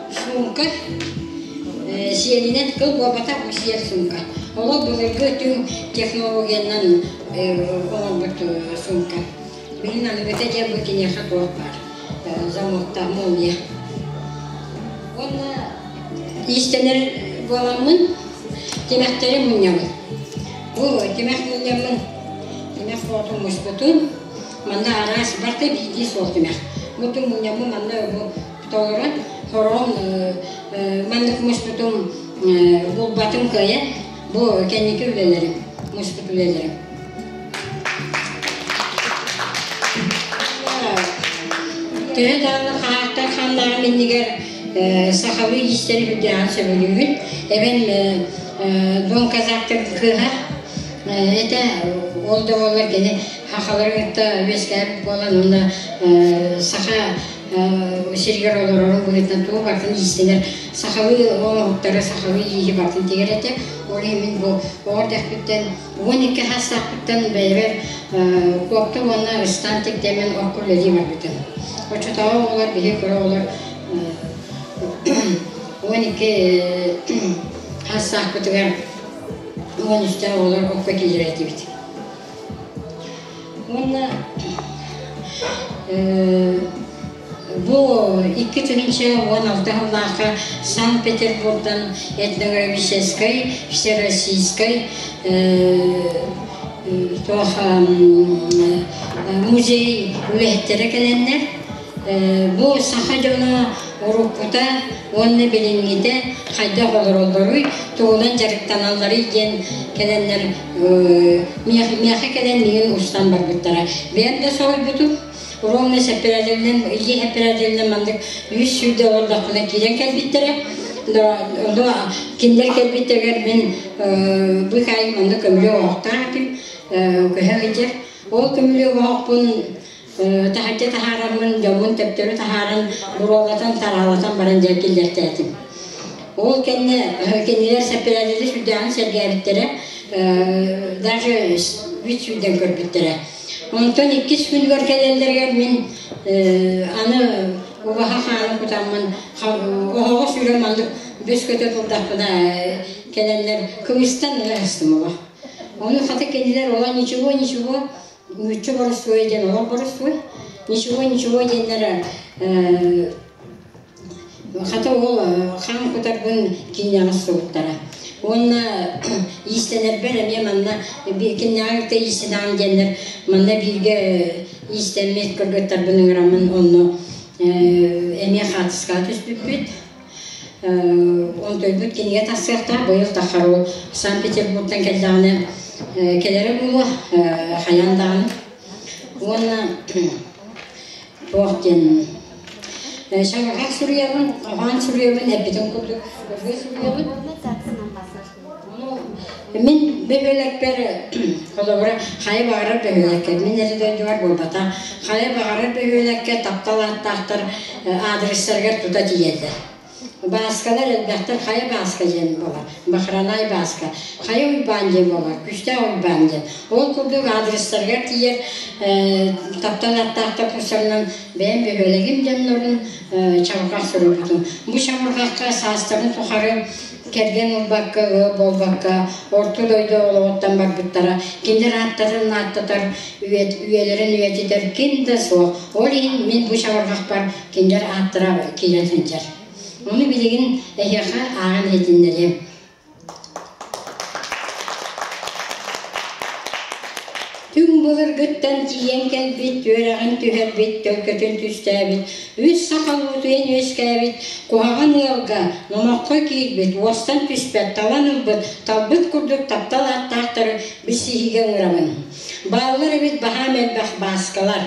сумка сиэлинэн кыл буолбатах, бу сиэл сумка. Олох былыргы түҥ технологиянан оҥорбут сумка. Билин аныгыта диэн бу киниэхэ туох баар замокта молния. Уонна иистэнэр буоламмын тимэхтэри мунньабын. Бу тимэх мунньаммын тимэх оҕотун муспутун манна араас барыта биирдии суол тимэх. Бу мунньаммын манна бу толорон хороон маннык муспутум булбатым кыайан бу кэнники үлэлэрим муспут үлэлэрим. Төһө даҕаны хаһаактар ханнааҕым иннигэр сахалыы иистэри үрдээҕин сөбүлүүбүн. Эбэм Дон казактар кыыһа этэ, ол да буоллар кини сахалары кытта үөскээбит буолан уонна саха сиригэр олорорун быһыытынан тугу барытын иистэнэр сахалыы оҥоһуктары сахалыы ииһи барытын тигэр этэ. Ол иһин мин бу оҕо эрдэхпиттэн 12 саастаахпыттан бэйэбэр куопта уонна ыстаан тикдэммин окко үлэлии барбытым. Оччотооҕу оҕолор биһи кыра оҕолор 12 саастаахпытыгар 13 оҕолор окко киирэр этибит. Уонна Бу 2016 сыллаахха Санкт-Петербургтан этнографическай, всероссийскай туох музей үлэһиттэрэ кэлэннэр бу саха дьоно уруккута уонна билиҥҥитэ хайдах олороллоруй, тугунан дьарыктаналларый диэн кэлэннэр миэхэ кэлэн миигин устан барбыттара. Бэйэм да соһуйбутум. Ровно сэппэрээдэлинэн, илии сэппэрээдэлинэн маннык үс сүүрдэ олордохпуна киирэн кэлбиттэрэ. Ону кинилэр кэлбиттэригэр мин быыкаайым маннык көмүлүөк оһохтоох этим, көһө сылдьар. Ол көмүлүөк оһохпун таһырдьа таһаараммын, дьоммун төптөрү таһааран, буруолатан, тараалатан баран дьэ киллэртээтим. Ол кэннэ кинилэр сэппэрээдэли сүрдээҕин сэргээбиттэрэ, даже үс сүүрдэн көрбүттэрэ. Онтон иккис күнүгэр кэлэллэригэр мин аны Убаһа хаанын кутаммын, оһоҕо сүүрэн маннык бүс көтө турдахпына кэлэннэр кыбыстан ыла ыстым олох. Ону хата кинилэр ола ничего, ничего, нуучча боростуой диэн олох боростуой, ничего, ничего диэннэр хата ол хаан кутарбын киинэҕэ суруттара. Уонна иистэнэрбэр эмиэ манна киниэхэ кытта иистэнэҕин диэннэр манна бииргэ иистэммит кыргыттарбын ыҥыраммын онно эмиэ хаартыскаҕа түспүппүт. Онтойбут кинигэ тахсыахтаах быйыл таххар ол Санкт-Петербургтан кэллэҕинэ кэлэрэ буолуо хайаан даҕаны. Уонна туох диэн Шаҥаҕа суруйабын, хоһоон суруйабын, эппитим курдук ырыа суруйабын. Мин бөһүөлэкпэр, холобура, хайа баҕарар бөһүөлэккэ, мин эрэ дойдубар буолбатах, хайа баҕарар бөһүөлэккэ таптал ааттаахтар аадырыстарыгар тута тиийэллэр. Бааскалар элбэхтэр, хайа Бааска диэн буолар, Бахранай Бааска, хайа Уйбаан диэн буолар, Күстээх Уйбаан диэн. Ол курдук аадырыстарыгар тиийэр таптал аттаахтар тустарынан бэйэм бөһүөлэгим дьоннорун чабырҕах суруйбутум. Бу чабырҕахха саастарын тухары кэргэн ылбакка, ыал буолбакка, орто дойду олоҕуттан барбыттара. Кинилэр ааттарын ааттатар, үйэлэрин үйэтитэр ким да суох. Ол иһин мин бу чабырҕахпар кинилэр ааттара киирэн сылдьар. Ону билигин эһиэхэ ааҕан иһитиннэриэм. Түҥ былыргыттан тиийэн кэлбит, түөрэҕин түһэрбит, төлкөтүн түстээбит, үс саха уутуйан үөскээбит, куһаҕан ыалга номоххо киирбит, уостан түспэт, талан ылбыт, талбыт курдук таптал ааттаахтары билсиһиигэ ыҥырабын. Бааллар эбит баһаам элбэх бааскалар.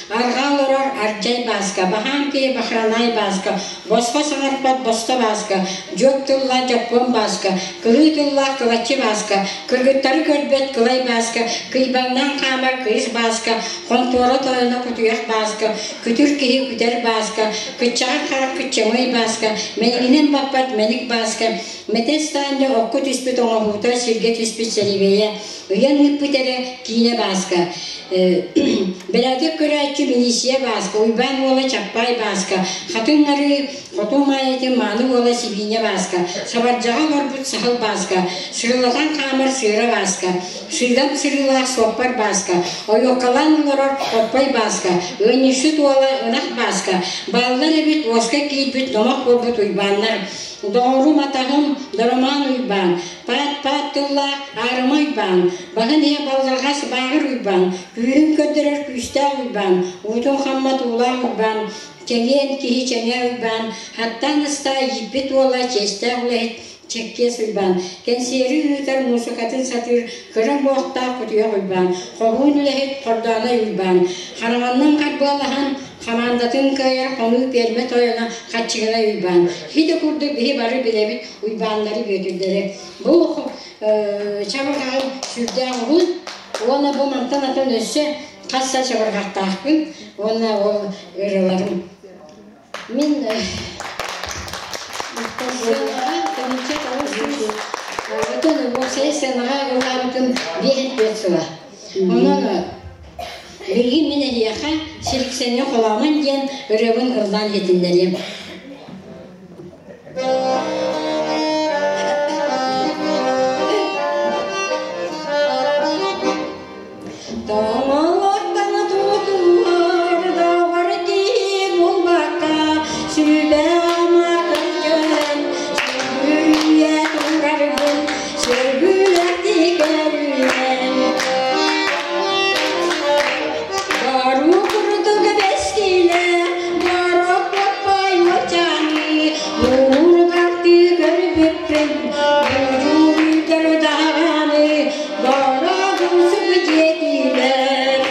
Арҕаа олорор Ардьай Бааска, Баһаам киһи Бахранай Бааска, Босхо саҥарбат Босто Бааска, Дьуок тыллаах Дьоппуон Бааска, Кыһыы тыллаах Кылаччы Бааска, Кыргыттары көрбөт Кылай Бааска, Кыйбаҥнаан хаамар Кыыс Бааска, Хонтуора тойоно Кутуйах Бааска, Күтүр киһи Күтэр Бааска, Кыччаҕар харах Кыччамай Бааска, Мэникинэн баппат Мэник Бааска, Мэтэс Таанньа окко түспүт оҥоһуута сиргэ түспүт сэрибэйэ, ыйан ыыппыт эрэ Киинэ Бааска, Бэрээдэк көрөөччү Милиция Бааска, Уйбаан уола Чаппаай Бааска, Хатыҥ Арыы Хотун Маайатын мааны уола Сибиинньэ Бааска, Сабардьаҕа олорбут Саһыл Бааска, Сырылатан хаамар Сыыра Бааска, Сыыдам сырыылаах Суоппар Бааска, Ойуоккалаан олорор Оппой Бааска, Ыанньыксыт уола Ынах Бааска, Бааллар эбит уоска киирбит номох буолбут Уйбааннар, Доҕорум атаһым Доромоон Уйбаан, Паат-паат тыллаах Аарыма Уйбаан, Баһын иһэ балларҕас Бааҕыр Уйбаан, күүһүн көрдөрөр Күүстээх Уйбаан, уутун хаммат Уулаах Уйбаан, чэгиэн киһи Чэҥээ Уйбаан, хаттаан ыстаа ииппит уола Чиэстээх үлэһит Чэккиэс Уйбаан, кэнсиэри ыытар муусукатын сатыыр Кыра уҥуохтаах Кутуйах Уйбаан, хоһуун үлэһит Хордооной Уйбаан, хараҕаннан харбыалаһан хамаандатын кыайар хонуу пиэрмэ тойоно Хаччыгынай Уйбаан. Ити курдук биһи бары билэбит Уйбааннары Бүөтүрдэри. Бу чабырҕаҕым сүрдээх уһун уонна бу мантан атын өссө хас да чабырҕахтаахпын уонна ол ырыаларым. Мин сыанаҕа тыһыынча тоҕус отон уопсайа сыанаҕа ыллаабытым биэһин түөрт сыла. Онон билигин мин эһиэхэ Сириксэҥҥэ холоомон диэн ырыабын ыллаан иһитиннэриэм. Тоҥолоттон тутуһар доҕор киһи булбакка сүбэ-ама көрдөһөн сүгүрүйэ турарбын сөргүлэхти көрүнэн Бару курдук бэскилэ Борокуоппай уочааны Муҥургартыы көрбүппүн Будьуруйдар даҕаны Борогумсук дьиэтилэр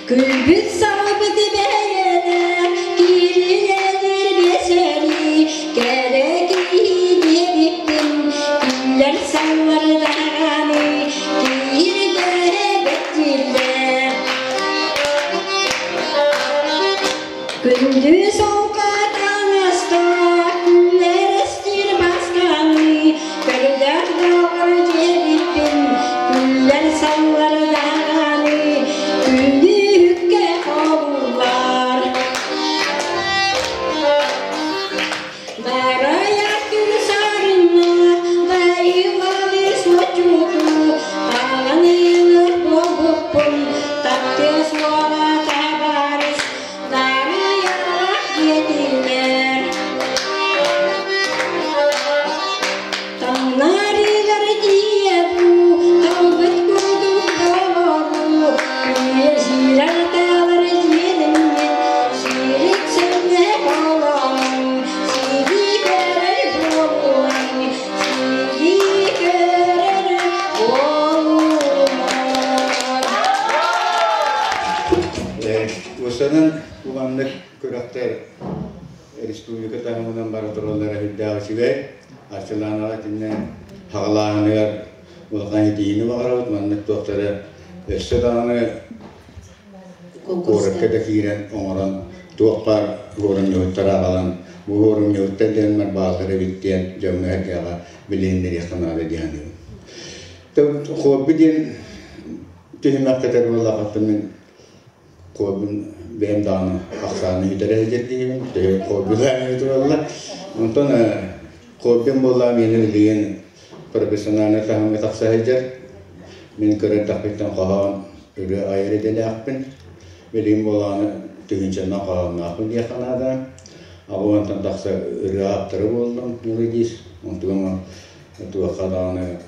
Күлбүт салбыт бэйэлэр Киирилэлир биэсэри Кэрэ киһи диэбиппин Күллэр саллар даҕаны Киирдэбэт дииллэр Күндү солко таҥастаах күллэр эстиир масканы Көрүлэр доҕор диэбиппин күллэр саллар даҕаны Күндү үккэ холума. Уопсайынан бу маннык күрэхтэр республика таһымынан бара тураллара үрдээх үчүгэй. Арчылаанаҕа итиннэ хаҕалааһыныгар улахан итиини баҕарабыт. Маннык туохтары өссө даҕаны куоракка да киирэн оҥорон туох баар уорунньуһуттары аҕалан бу уорунньуһуттар диэн бааллар эбит диэн дьоҥҥо-сэргэҕэ билиһиннэриэххэ наада дии саныыбын. Хобби диэн түһүмэххэ этэр буоллахха мин хоббин бэйэм даҕаны ахсааны бүтэрэ сылдьар киһибин төһө хоббилаан тураллар. Онтон хоббим буоллаҕа миэнэ билигин профессиональнай таһымҥа тахса сылдьар. Мин кыра эрдэхпиттэн хоһоон ырыа айар идэлээхпин. Билигин буоллаҕына тыһыынчанан хоһоонноохпун диэххэ наада. Аҕа уонтан тахса ырыа ааптара буоллум, мелодист. Онтугам туохха даҕаны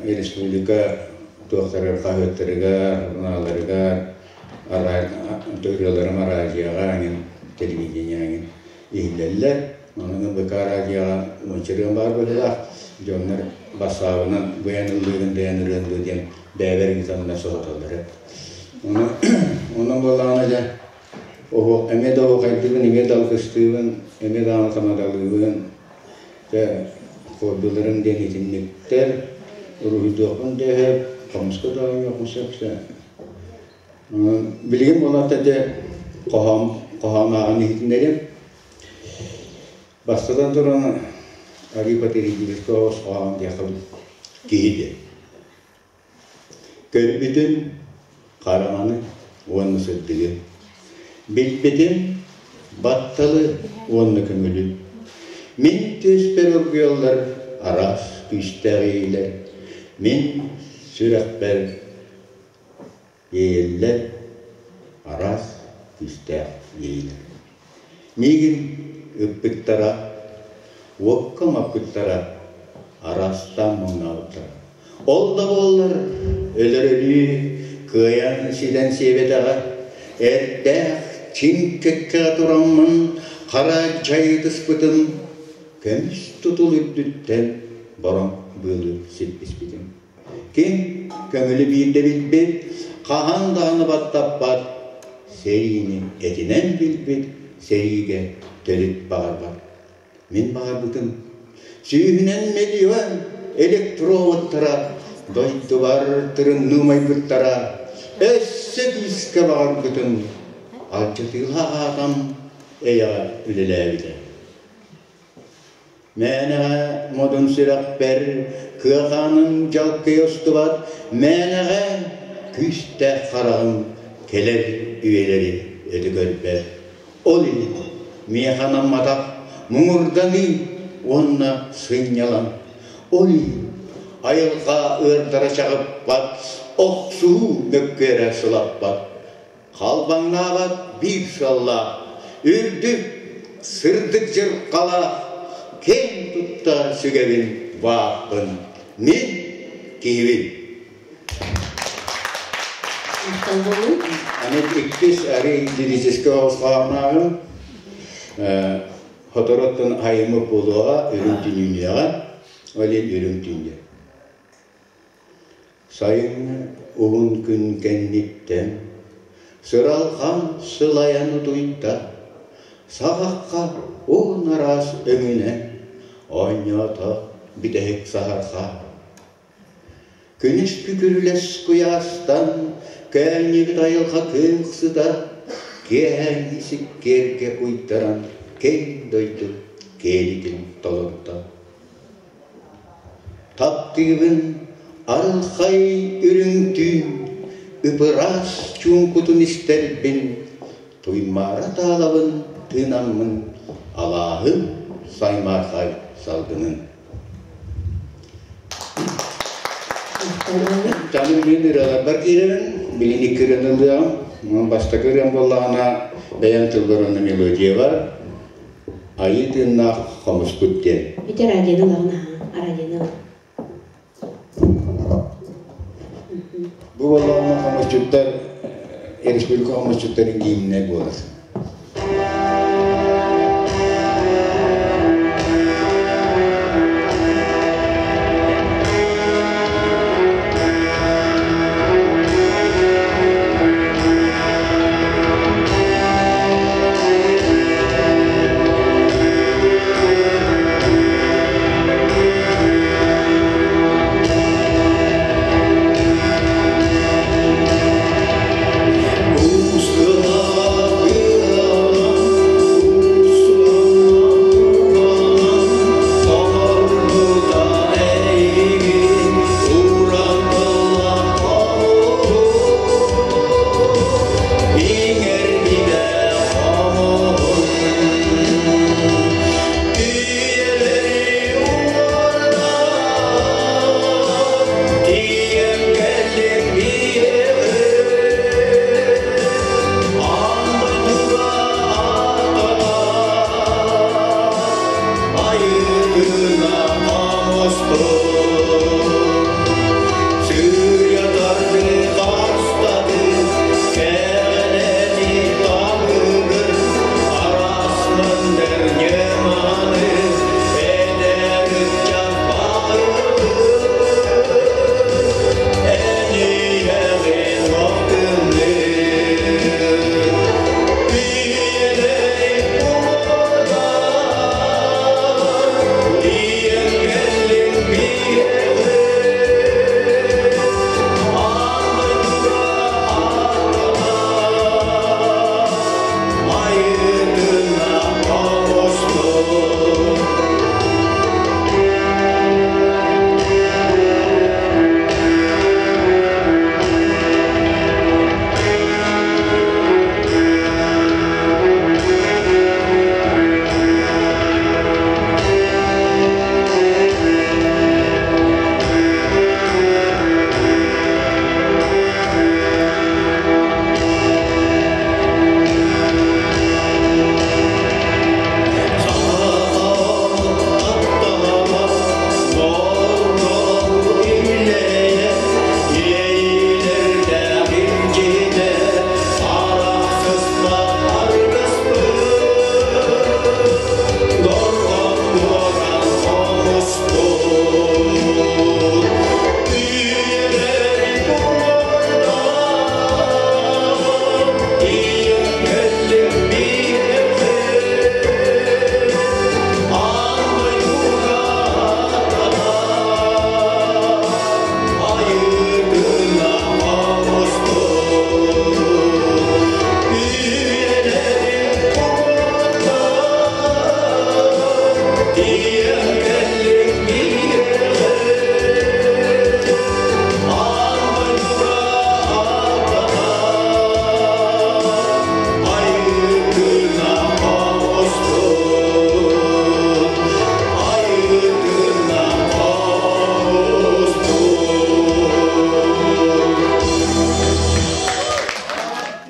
республика туохтарыгар хаһыаттарыгар, журналларыгар, ырыаларым араадьыйаҕа эҥин, телевидение эҥин иһиллэллэр. Онон БК радиоҕа уонча баар быһыылаах. Дьоннор бассаабынан быйан ыллыырын бэйэн ырыан дуу диэн бэйэбэр ыытаннар соһуталлар. Онон буоллаҕына дьэ оһуох эмиэ да оһуохайдыыбын, эмиэ да алгыстыыбын, эмиэ даҕаны тамадалыыбын. Дьэ хоббиларым диэн итинниктэр. Уруһуйдуохпун да сөп, хомуска да оонньуохпун сөп. Билигин буоллар дьэ хоһоон хоһоон ааҕан иһитиннэрим. Бастатан туран, Арий Патеридиевичка хоһоон диэххэ киһи диэн. Көрбүтүм хараҥаны уонна сырдыгы, билбитим батталы уонна көҥүлү. Мин түөспэр оргуйаллар араас күүстээх иэйиилэр, мин сүрэхпэр иэйэллэр араас күүстээх иэйиилэр. Миигин ыппыттара, уокка маппыттара, араастаан муҥнаабыттара. Ол да буоллар, өлөр өлүү кыайан ситэн сиэбэтэҕэ, эрдээх чиҥ кэккэҕэ тураммын хара дьайы ытыспытым, көмүс тутул үрдүттэн бороҥ быылы силбиспитим. Ким көҥүлү биирдэ билбит, хаһан даҕаны баттаппат, сэриини этинэн билбит сэриигэ төрүт баҕарбат. Мин баҕарбытым сүүһүнэн миллион электроводтара дойдубар тырымныы умайбыттара, өссө күүскэ баҕарбытым алдьатыылаах аатам эйэҕэ үлэлээбитэ. Мээнэҕэ модун сүрэхпэр кыахааным дьалкыйа устубат, мээнэҕэ күүстээх хараҕым кэлэр үйэлэри өтө көрбөт. Ол иһин миэхэ анамматах муҥурданыы уонна сынньалаҥ. Ол иһин айылҕа ыардара чаҕыппат, охсуһуу мөккүөрэ сылаппат. Халбаҥнаабат биир сыаллаах, үрдүк, сырдык дьырҕалаах, киэҥ тутта сүгэбин бааппын, мин киһибин. Аны иккис арый лирическэй оҕус Хотороттон айымы буолуоҕа, үрүҥ түнүүнүөҕэ, ол иһин үрүҥ түүн диэн. Сайыҥҥы уһун күн кэнниттэн сыралҕан сылайан утуйда, саҕахха уон араас өҥүнэн оонньоото бүтэһик саһарҕа. Күнүскү күрүлэс куйаастан көөнньүбүт айылҕа күөх сыта киэһээҥҥи сиккиэргэ уйдаран киэҥ дойду киэлитин толордо. Таптыыбын арылхай үрүҥ түүн ып-ыраас чуҥкутун истэрбин, туймаара таалабын тыынаммын алааһым саймаархай салгынын. Таным мин ырыаларбар киирэрин, билин икки ырыаны ылыаҕым. Бастакы ырыам буоллаҕына бэйэм тылбар уонна мелодия бар. Айыы тыыннаах хомуспут диэн. Ити радионы ылаҕын аһаа, радионы ыл. Бу буоллаҕына хомусчуттар республика хомусчуттарын гимнэ буолар.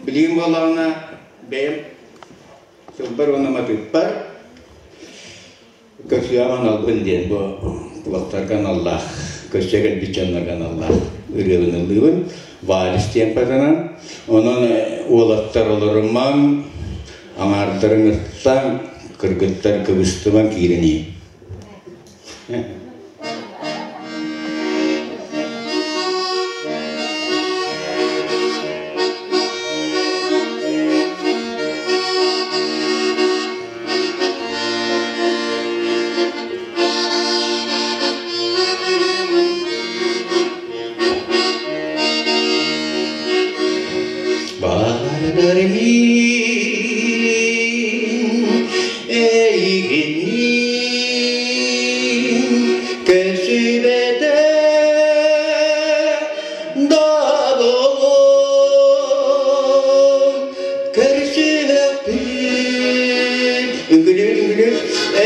Билигин буоллаҕына бэйэм тылбар уонна матыыппар көрсүөҕүм аналбын диэн бу кулактарга аналлаах, көрсө кэлбит дьоннорго аналлаах ырыабын ыллыыбын. Вальс диэн патанан. Онон уолаттар олорумаҥ, аҥаардарын ыттаҥ, кыргыттар кыбыстымаҥ киирэн иһин. Барар мин эйигинниин көсүбэтэ да буолуом көрсүһүөхпүт үҥкүлүүр үҥкүлүүр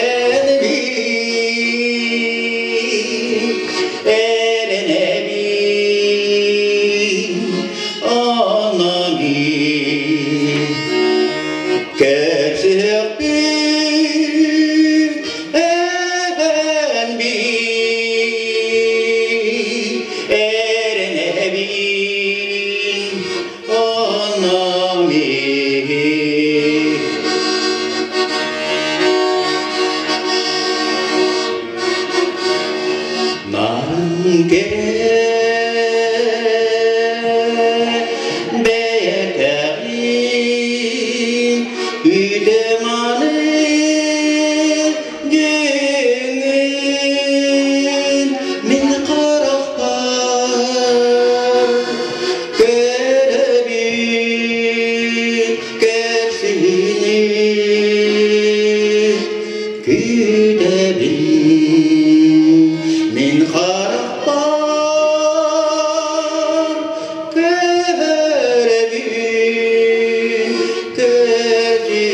эн эрэнэбин онно мин көрсүһүөхпүт эн эрэнэбин онно мин Нарын бэйэтэҕин үтүманы күҥүн мин харахпар көрөбүн кэпсиини күүтэбин мин харахпар көрөбүн кэпсиини.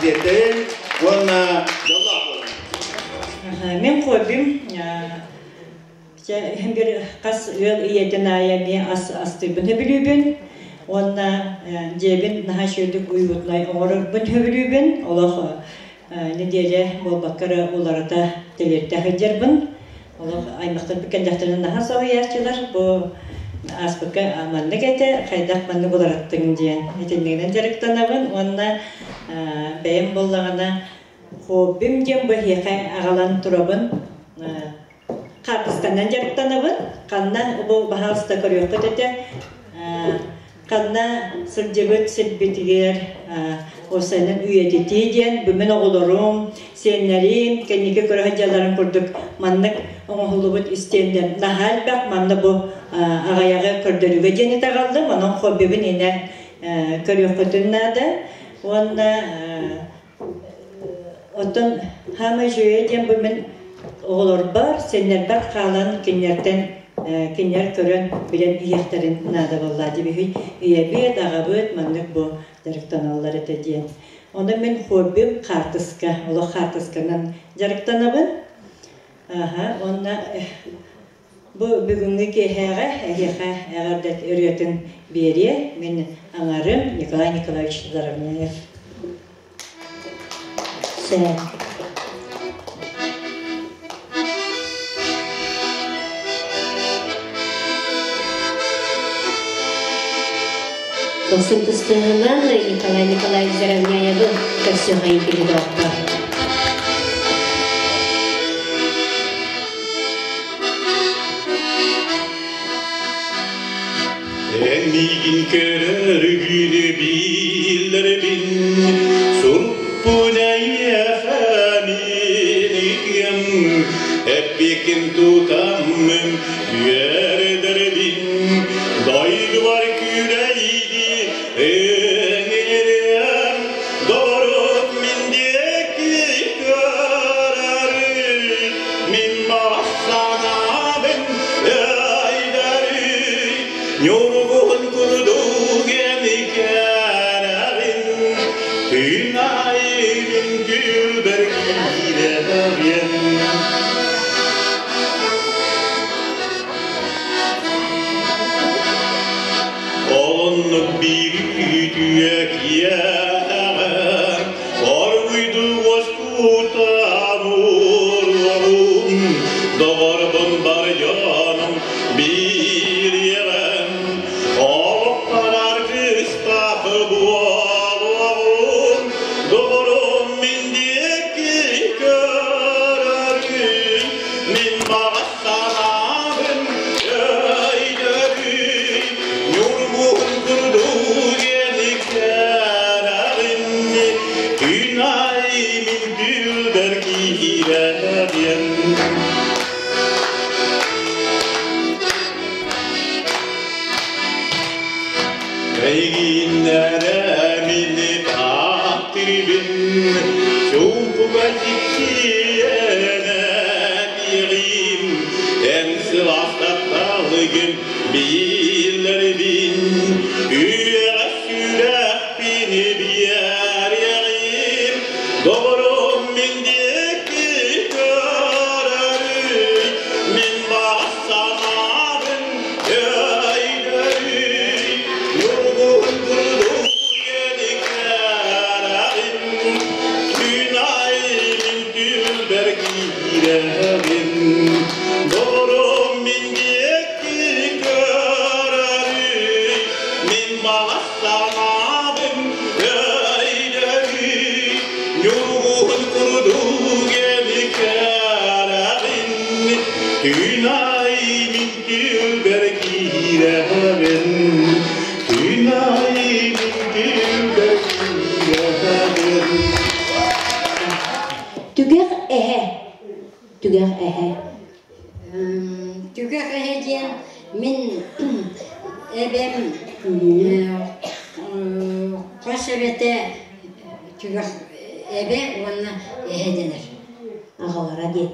тиэрдэбин уонна дьоллоох буолуҥ. Мин хоббим бир хас ыал ийэтин аайы эмиэ ас астыырбын сөбүлүүбүн уонна дьиэбин наһаа үчүгэйдик уютнай оҥорорбун сөбүлүүбүн. Олох нэдиэлэ буолбакка эрэ уларыта тэлиэртэ сылдьарбын. Олох аймахтарбыт кэллэхтэринэ наһаа соһуйааччылар. Бу ааспыкка маннык этэ, хайдах маннык уларыттыҥ диэн итиннигинэн дьарыктанабын уонна бэйэм буоллаҕына хоббим диэн бу эһиэхэ аҕалан турабын. Хаартысканан дьарыктанабын. Ханна бу баһаалыста көрүөххүт этэ. Ханна сылдьыбыт сирбитигэр уопсайынан үйэтитии диэн бүгүн оҕолорум, сиэннэрим кэнники көрө сылдьалларын курдук маннык оҥоһуллубут истиэндэр наһаа элбэх. Манна бу аҕыйаҕы көрдөрүүгэ диэн итэҕэллим. Онон хоббибын инэ көрүөххүтүн наада. Уонна оттон хаамай үчүгэйэ диэн бу мин оҕолорбор, сиэннэрбэр хаалан кинилэртэн кинилэр көрөн билэн иһиэхтэрин наада буолла дибиһий ийэбит, аҕабыт маннык бу дьарыктаналлар этэ диэн. Онон мин хоббим хаартыска, олох хаартысканан дьарыктанабын. Аха, уонна бу бүгүҥҥү киэһээҕэ эһиэхэ эҕэрдэ ырыатын биэриэ мин аҥарым Николай Николаевич Заровняев. Сэ. Дохсун тыстыһынан Николай Николаевич Заровняевы көрсүөҕэйин передоттор. Эн миигин көрөргүнү биллэрбин, суруппун эйиэхэ мин ытыам, эппикин тутаммын үөрдэрбин, дойдубар күрэйди ыҥырыам, Дорот мин диэки көрөрүн, мин махтанабын өйдөрүй, ньургун курдук эмикэрэрин, күн аайы мин күлбэр киирэрин. Оннук биир үтүө киэһэҕэ оргуйду уоскутан уруорум, доҕорбун бар дьонум биириэҕим, олохтор аргыстаах буолуоҕум, доҕорум мин диэки көрөргүн, мин баҕас санаабын өйдөрүй, ньургуһун курдук эниккэрэҕин, күн аайы мин күлбэр киирэбин. Эйигиннэрэ мини таптырбын, чуумпуга тиксиэнэ диэҕим, эн сылаас тапталыгын биллэрбин, үйэҕэ сүрэхпин биэриэҕим, доҕорум мин диэки көрөрүй, мин баҕа санаабын өйдөрүй, ньургуһун курдук эникэрэҕин, күн аайы мин түүлбэр киирэбин, доҕорум мин диэки көрөрүй, мин баҕа санаабын өйдөрүй, ньургуһун курдук эникэрэҕин, күн аайы мин түүлбэр киирэбин, күн аайы мин түүлбэр киирэбин. Түгэх эһэ. Түгэх эһэ. Түгэх эһэ диэн мин эбэм хос эбэтэ түгэх эбэ уонна эһэ дэнэр. Аҕалара диэн.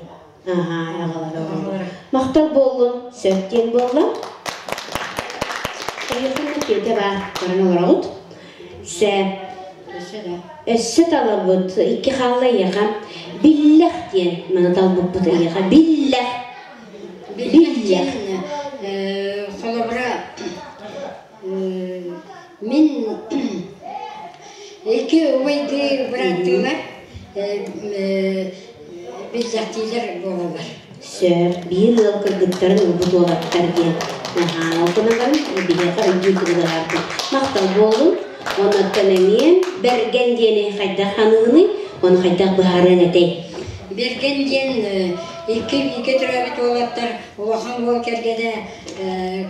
Аха, аҕалара буолла. Махтал буоллун, сөп диэн буолла. Эһиэхэ пиэтэ баар, баран олороҕут. Сэ. Өссө да. Өссө талабыт, икки хаалла эйиэхэ. Биллэх диэн маны талбыппыт эйиэхэ. Биллэх. Биллэх диэн холобура мин икки убайдыы бырааттыылар биллэхтиилэр буолаллар. Сөп, биир ыал кыргыттарын ылбыт уолаттар диэн. Аһаа, ол гынан баран биһиэхэ өйдүүр кыргыһаарбыт. Махтал буоллун. Оннуттан эмиэ Бэргэн диэни хайдах ханыыный, ону хайдах быһаарыаҥ этэй? Бэргэн диэн икки бииргэ төрөөбүт уолаттар улахан уол кэргэнэ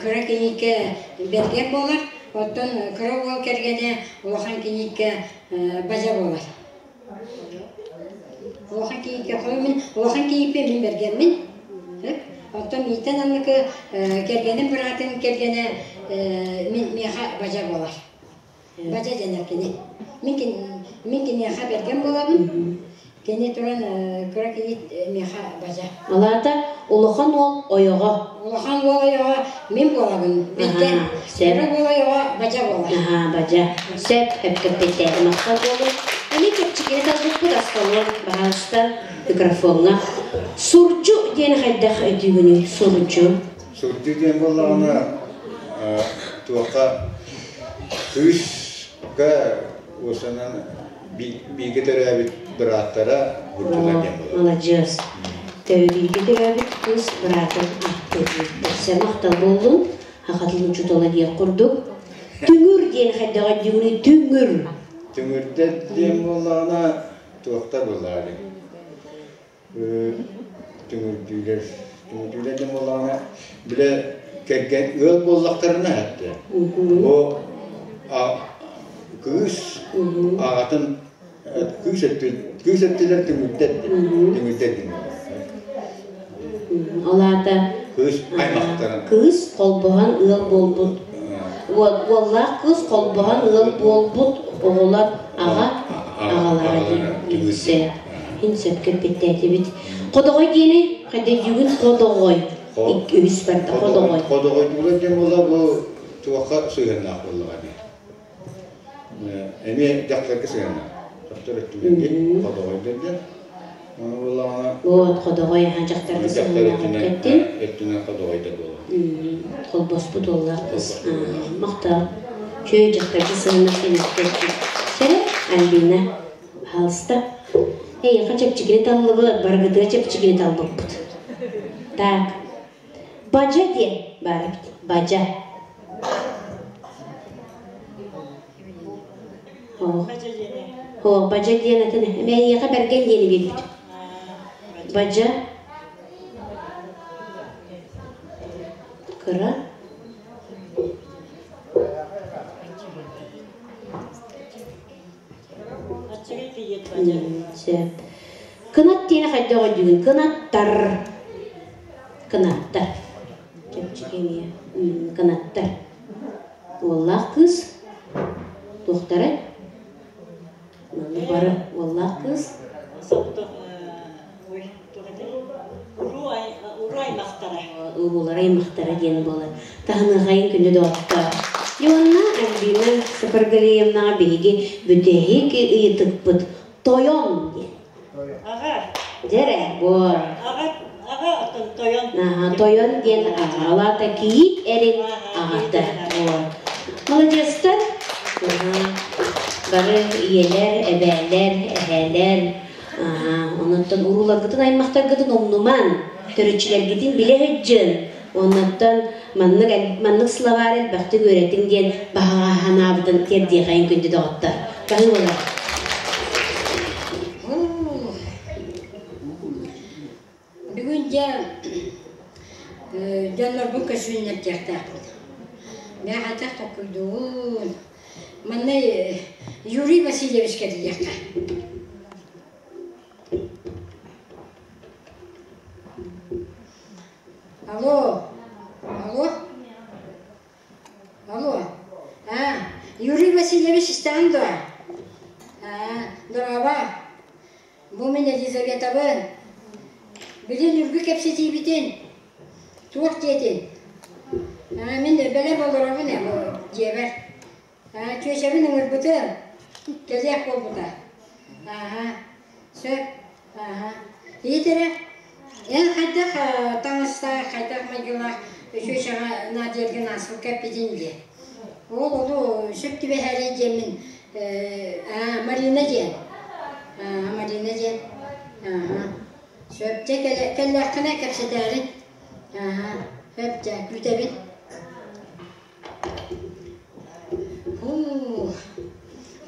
кыра кинииккэ Бэргэн буолар, оттон кыра уол кэргэнэ улахан кинииккэ Бадьа буолар. Улахан кийииккэ мин улахан кийииппэ мин бэргэммин. Оттон миитэн анныкы кэргэним быраатын кэргэнэ мин миэхэ бадьа буолар. Бадьа дэнэр кини. Мин мин киниэхэ бэргэн буолабын. Кини туран кыра кийиит миэхэ бадьа. Алаата улахан уол ойоҕо. Улахан уол ойоҕо мин буолабын. Бэргэн. Кыра уол ойоҕо бадьа буолар. Аһаа, бадьа. Сөп, эпкэппиттээтэ махтал буолун. Эми чэпчэкини талбыппыт асталыан, баһаалыста, микрофоҥҥа. Сурдьу диэн хайдах өйдүүгүнүй? Сурдьу. Сурдьу диэн буоллаҕына, туохха кыыска уосанан бииргэ төрөөбүт бырааттара бурдьулар диэн буолар. Маладьыас. Бииргэ төрөөбүт кыыс быраатын ааттыыр. Өссө махтал буоллун. Хахатын учуутала диэх курдук. Түҥүр диэн хайдаҕа дьүҥүнүй түҥүр. Түҥүрдэ диэн буоллаҕына туохта буоллаҕа Түҥүрдүүлэр түҥүрдүүлэр диэн буоллаҕына бile кэргэн ыал буоллахтарына эттэ. Бу кыыс аҕатын кыыс өттүн кыыс өттүлэр түҥүрдэр түҥүрдэр диэн Ол аата кыыс аймахтарын кыыс холбоһон ыал буолбут уоллаах кыыс холбоһон ыал буолбут оҕолор аҕа аҕалара диэн Ин сөпкө эппиттээтибит. Ходоҕой диэни хайдайдыгын ходоҕой. Үһүс барда ходоҕой. Ходоҕойдуулар диэн буолла бу туохха сыһыаннаах буоллаҕа дии. Эмиэ дьахтарга сыһыаннаах. Дьахтар өттүнэн диэн ходоҕойдор диэн. Ону буоллаҕына Вот ходоҕой аха дьахтарга сыһыаннаах эппиттин. Өттүнэн ходоҕойдор буолар. Холбоспут уоллаах кыз. Махтал. Чүөй дьахтарга сыһыаннаах диэн эппиттин. Сэрэ Альбина. Пожалуйста. Эйиэхэ чэпчэкини таллыбыт, барыгытыгар чэпчэкини талбыппыт. Так. Бадьа диэн баар эбит. Бадьа. Оо, бадьа диэн атын. Эйиэхэ бэргэн диэни биэрбит. Бадьа. Кыра. Сөп. Кынат диэни хайдах өйдүүгүн? Кынаттар. Кынаттар. Чэпчэки эмиэ. Кынаттар. Уоллаах кыыс. Туохтара? Манна бары уоллаах кыыс. Уруу аймахтара. Уруулар аймахтара диэн буолар. Таһыныахайын күнү доҕоттоор. Ионна Альбина Сапаргалиевнаҕа биһиги бүтэһик ыйытыкпыт тойон диэн. Аҕа. Дьэрэ, буор. Аҕа, аҕа оттон тойон. Аха, тойон диэн аҕалаата кийиит эрин аҕата. Буор. Маладьыастар. Бары ийэлэр, эбээлэр, эһээлэр, Онуттан урууларгытын, аймахтаргытын умнуман, төрүччүлэргитин билэ сылдьын, онуттан маннык маннык словарь элбэхтик үөрэтиҥ диэн баһаҕа санаабытын тиэрдиэхэйин күндү доҕоттор. Баһыыбалар. Бүгүн дьэ дьоннорбун көсүүннэрдиэхтээхпин. Мээхэтэх толкуйдуубун. Манна Юрий Васильевич кэлиэххэ. Алло, алло, алло. А, Юрий Васильевич истэҕин дуо? А, дорообо. Бу мин Елизаветабын. Били Ньургу кэпсэтиибитин туох диэтин? Мин бэлэм олоробун ээ дьиэбэр. Чүөчэбин ыҥырбытым. Кэлиэх буолбута. Ааһа, сөп. Ааһа. Иһит эрэ, эн хайдах таҥастаах, хайдах майгылаах үчүгэйэҕэ наадыйаргын ааспыкка эппитиҥ дии. Ол ону сөп түбэһээрэй диэммин аа Марина диэн. Аа Марина диэн. Ааһа. Сөп дьэ кэллэххинэ кэпсэтээрин. Ааһа. Сөп дьэ күүтэбин. Һуу,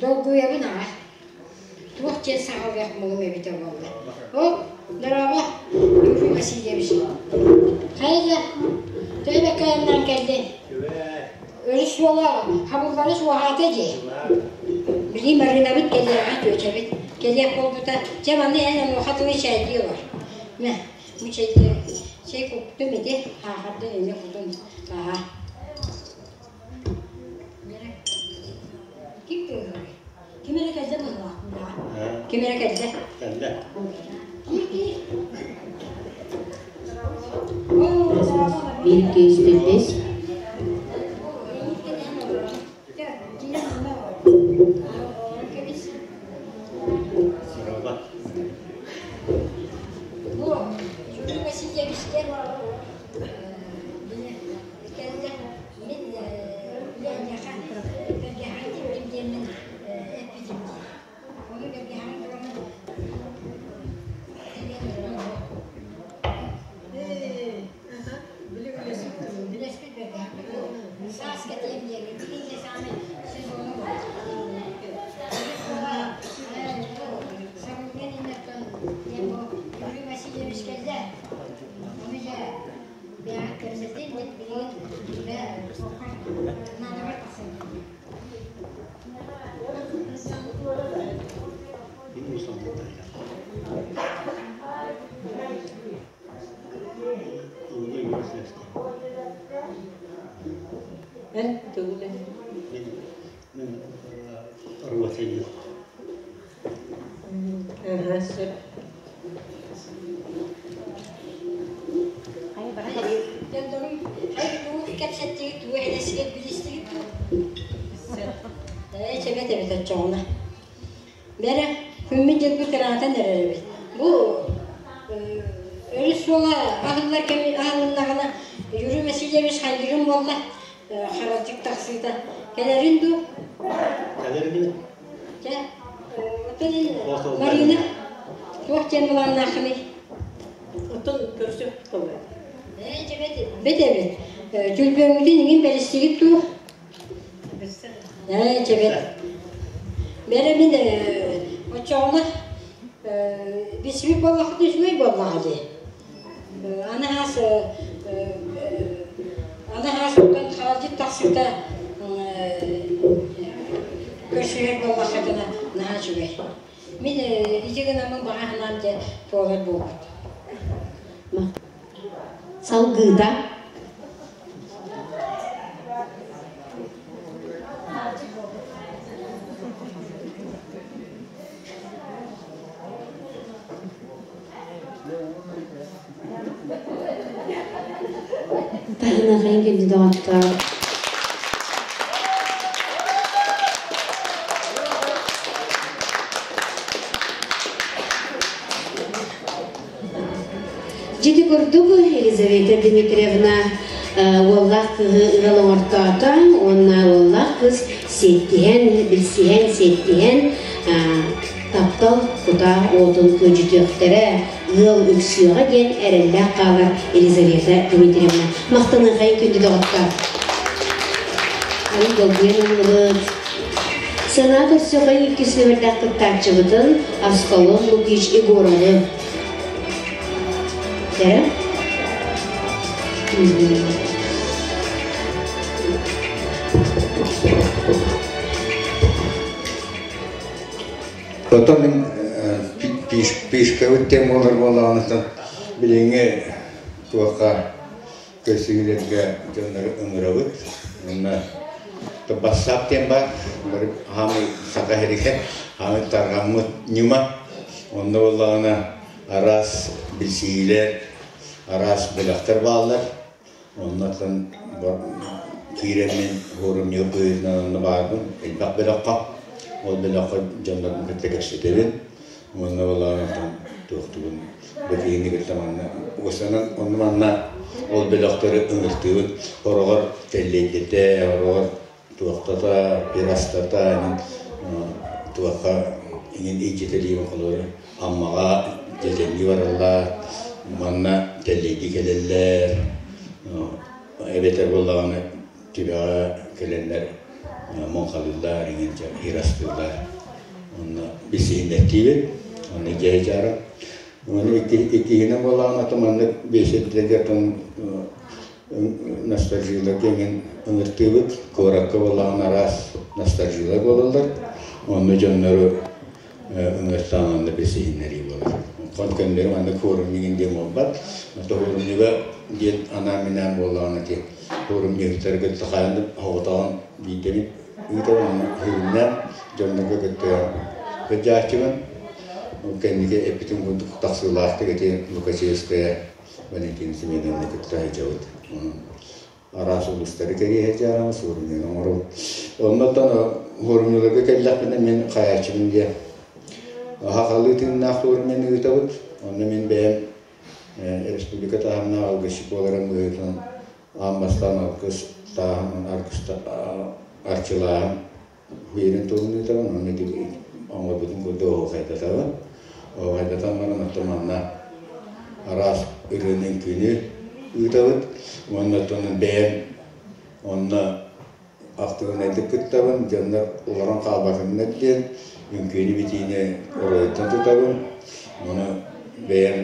долгуйабын аҕай. Туох диэн саҕалыах муҥум эбитэ буолла. О, дорообо, Юрий Васильевич. Хайа дьэ, төһө бэккэ айаннаан кэллиҥ? Өрүс суола хабыллара суоһаата дии. Били Маринабыт кэлиэҕэ чүөчэбит. Кэлиэх буолбута. Чэ, манна эн онуоха тылы чэйдии олор. Мэ, бу чэйдии чэй куттум ити, хаахардын эмиэ кутун. Аһа. Ким кыыһырый? Ким эрэ кэллэ быһыылаах. Ким эрэ кэллэ? Кэллэ. Биир киһи бес. Бу Юрий Васильевичтэр кэллэ мин үлэһиэхэ бэргэһэҕин типтим диэммин эппитим дии. Ону бэргэһэҕин тураммын Үлэспит бэргэһэм. Саас кэтиэм диэммин билигин дьэ саамай сезону Сабылган иннаттан диэн бу Юрий Васильевич кэллэ. Ону дьэ бэйэҕит кэпсэтин, мин билигин үлэ наадабар тахсан Эн төгүлэ. Мин Руотиню. Аха, сөп. Кэпсэттигит тугу элэсигит билистигит дуу? Ээ, чэбэт эбит оччоҕуна. Бэрэ, күммүт-дьылбыт ыраатан эрэр эбит. Бу өрүс суола аһыллар кэми аһылыннаҕына Юрий Васильевич хайгырым буолла харалдьык тахсыыта. Кэлэрин дуу? Кэлэрин Чэ, оттон Марина, туох диэн былааннааххыный? Оттон көрсүөх толуй. Ээ, чэ, бэт эбит. Түлбөҥҥүтүн иҥин бэристигит дуу? Ээ, чэ, бэт. Бэрэ мин оччоҕуна билсибит буоллахпытына үчүгэй буоллаҕа дии. Аны хаас аны хаас оттон хаалдьыт тахсыыта көрсүһэр буоллаххытына наһаа үчүгэй. Мин ити гынаммын баҕа санаам дьэ туолар буолбут. Салгыыта. Таһыныахайын күндү доҕоттоор. Дьити курдук Елизавета Дмитриевна уоллаах кыыһы ыал оҥортоото уонна уоллаах кыыс сиэттиһэн, билсиһэн, сиэттиһэн таптал кута уотун күөдьүтүөхтэрэ, ыал үксүөҕэ диэн эрэллээх хаалар Елизавета Дмитриевна. Махтаныахайын күндү доҕоттоор. Аны долгуйан ыллыбыт. Сана көрсөҕөй иккис нүмердээх кыттааччыбытын Аскалон Лукич Егоровы. Дэ? Оттон мин пишкабыт тем буолар буоллаҕына билиҥҥи туохха көрсүһүүлэргэ дьоннору ыҥырабыт. Уонна бассаап диэн баар, бары хаамай саха иһэригэр хаамай тарҕаммыт ньыма. Онно буоллаҕына араас билсиһиилэр, араас бөлөхтөр бааллар. Оннуттан киирэммин форумньук быһыытынан онно баарбын элбэх бөлөххө. Ол бөлөххө дьоннорбун кытта кэпсэтэбин. Уонна буоллаҕына туохтугун бу киһини кытта манна уосанан онно манна ол бөлөхтөрү ыҥыртыыбын. Хороҕор тэллэйдэтэ, хороҕор туохтата, пирастата, туохха иҥин илдьитэлиибин холобура Аммаҕа дьэдьэннии бараллар, манна тэллэйдии кэлэллэр, эбэтэр буоллаҕына түбэҕэ кэлэннэр муҥхалыыллар, иҥин ирастыыллар. Онно билсиһиннэртиибит, онно дьиэ дьаара. Уонна иккиһинэн буоллаҕына маннык биэсэддэргэ ностальжиларга иҥин ыҥыртыыбыт. Куоракка буоллаҕына араас ностальжилар буолаллар. Онно дьоннору ыҥыртаан онно билсиһиннэрии буолар. Хон көннөрү маннык форумньугун диэн буолбат. Форумньуга диэн анаан-минээн буоллаҕына ити форумньуктарга хаайан оҕотоҕун биирдэбит ыытар онно сүрүннээн дьоннорго кытта сылдьааччыбын. Ол кэнники эппитим курдук тахсыылаахтык ити Лукачевская Валентина Семеновна кытта сылдьабыт. Араас улуустары кэрийэ сылдьаҕым, суорумньуну оҥоробут. Оннуттан суорумньуларга кэллэхпинэ мин хайааччыбын диэн сахалыы тыыннаах суорумньуну ыытабыт. Онно мин бэйэм республика таһымнаах алгысчыт буоларым быһыытынан аан бастаан алгыс тааһын арчылааһын Биирин тугун ыытабын, онно ити оҥорбутум курдук оһуохайдатабын. Оһуохайдатан баран оттон манна араас ырыаны үҥкүүнү ыытабыт. Уонна оттон бэйэм онно актыыбынайдык кыттабын, дьоннор олорон хаалбатыннар диэн үҥкүүнү битиини оройуттан тутабын. Ону бэйэм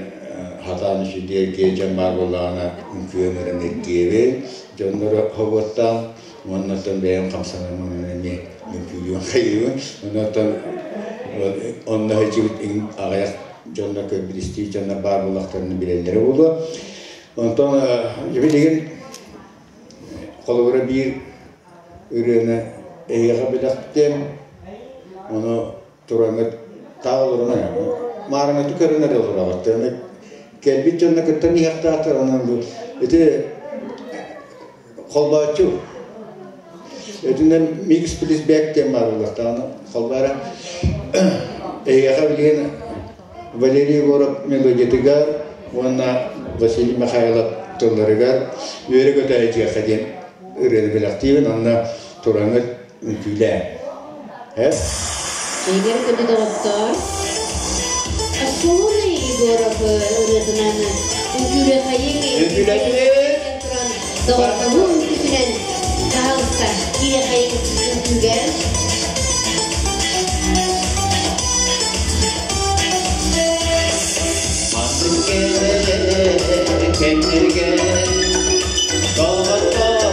хатаан үчүгэй дьон баар буоллаҕына үҥкүү ыҥыран эргийэбин, дьоннору хобуоттаан. Уонна оттон бэйэм хамсанарым эмиэ үҥкүүлүүн хайыыбын. Онон оттон онно сылдьыбыт аҕыйах дьоннор көрбүт истии дьоннор баар буоллахтарына билэллэрэ буолуо. Онтон билигин холобура биир ырыаны эһиэхэ бэлэхтиэм. Ону тураҥҥыт таалларынан маарыҥҥыты көрөн эрэ олороҕут. Кэлбит дьонно кыттан иһиэхтээхтэр онон бу ити холбооччу. Өтүнэн микс плюс бэк диэн баар буолуохтаах. Холбоора эһиэхэ билигин Валерий Егоров мелодиятыгар уонна Василий Михайлов тылларыгар үөрэ көтөөчүөххэ диэн ырыаны бэлэхтиибин. Онно тураҥҥыт үҥкүүлээн. Эйгэр күндү доҕоттоор, Солоный Егоров ырыатынан үҥкүүлүөххэйиҥ туран доҕордоһуу үҥкүүтүнэн пожалуйста, киириэхэйиҥ үҥкүүгэ. Кэмнэргэ доҕотторум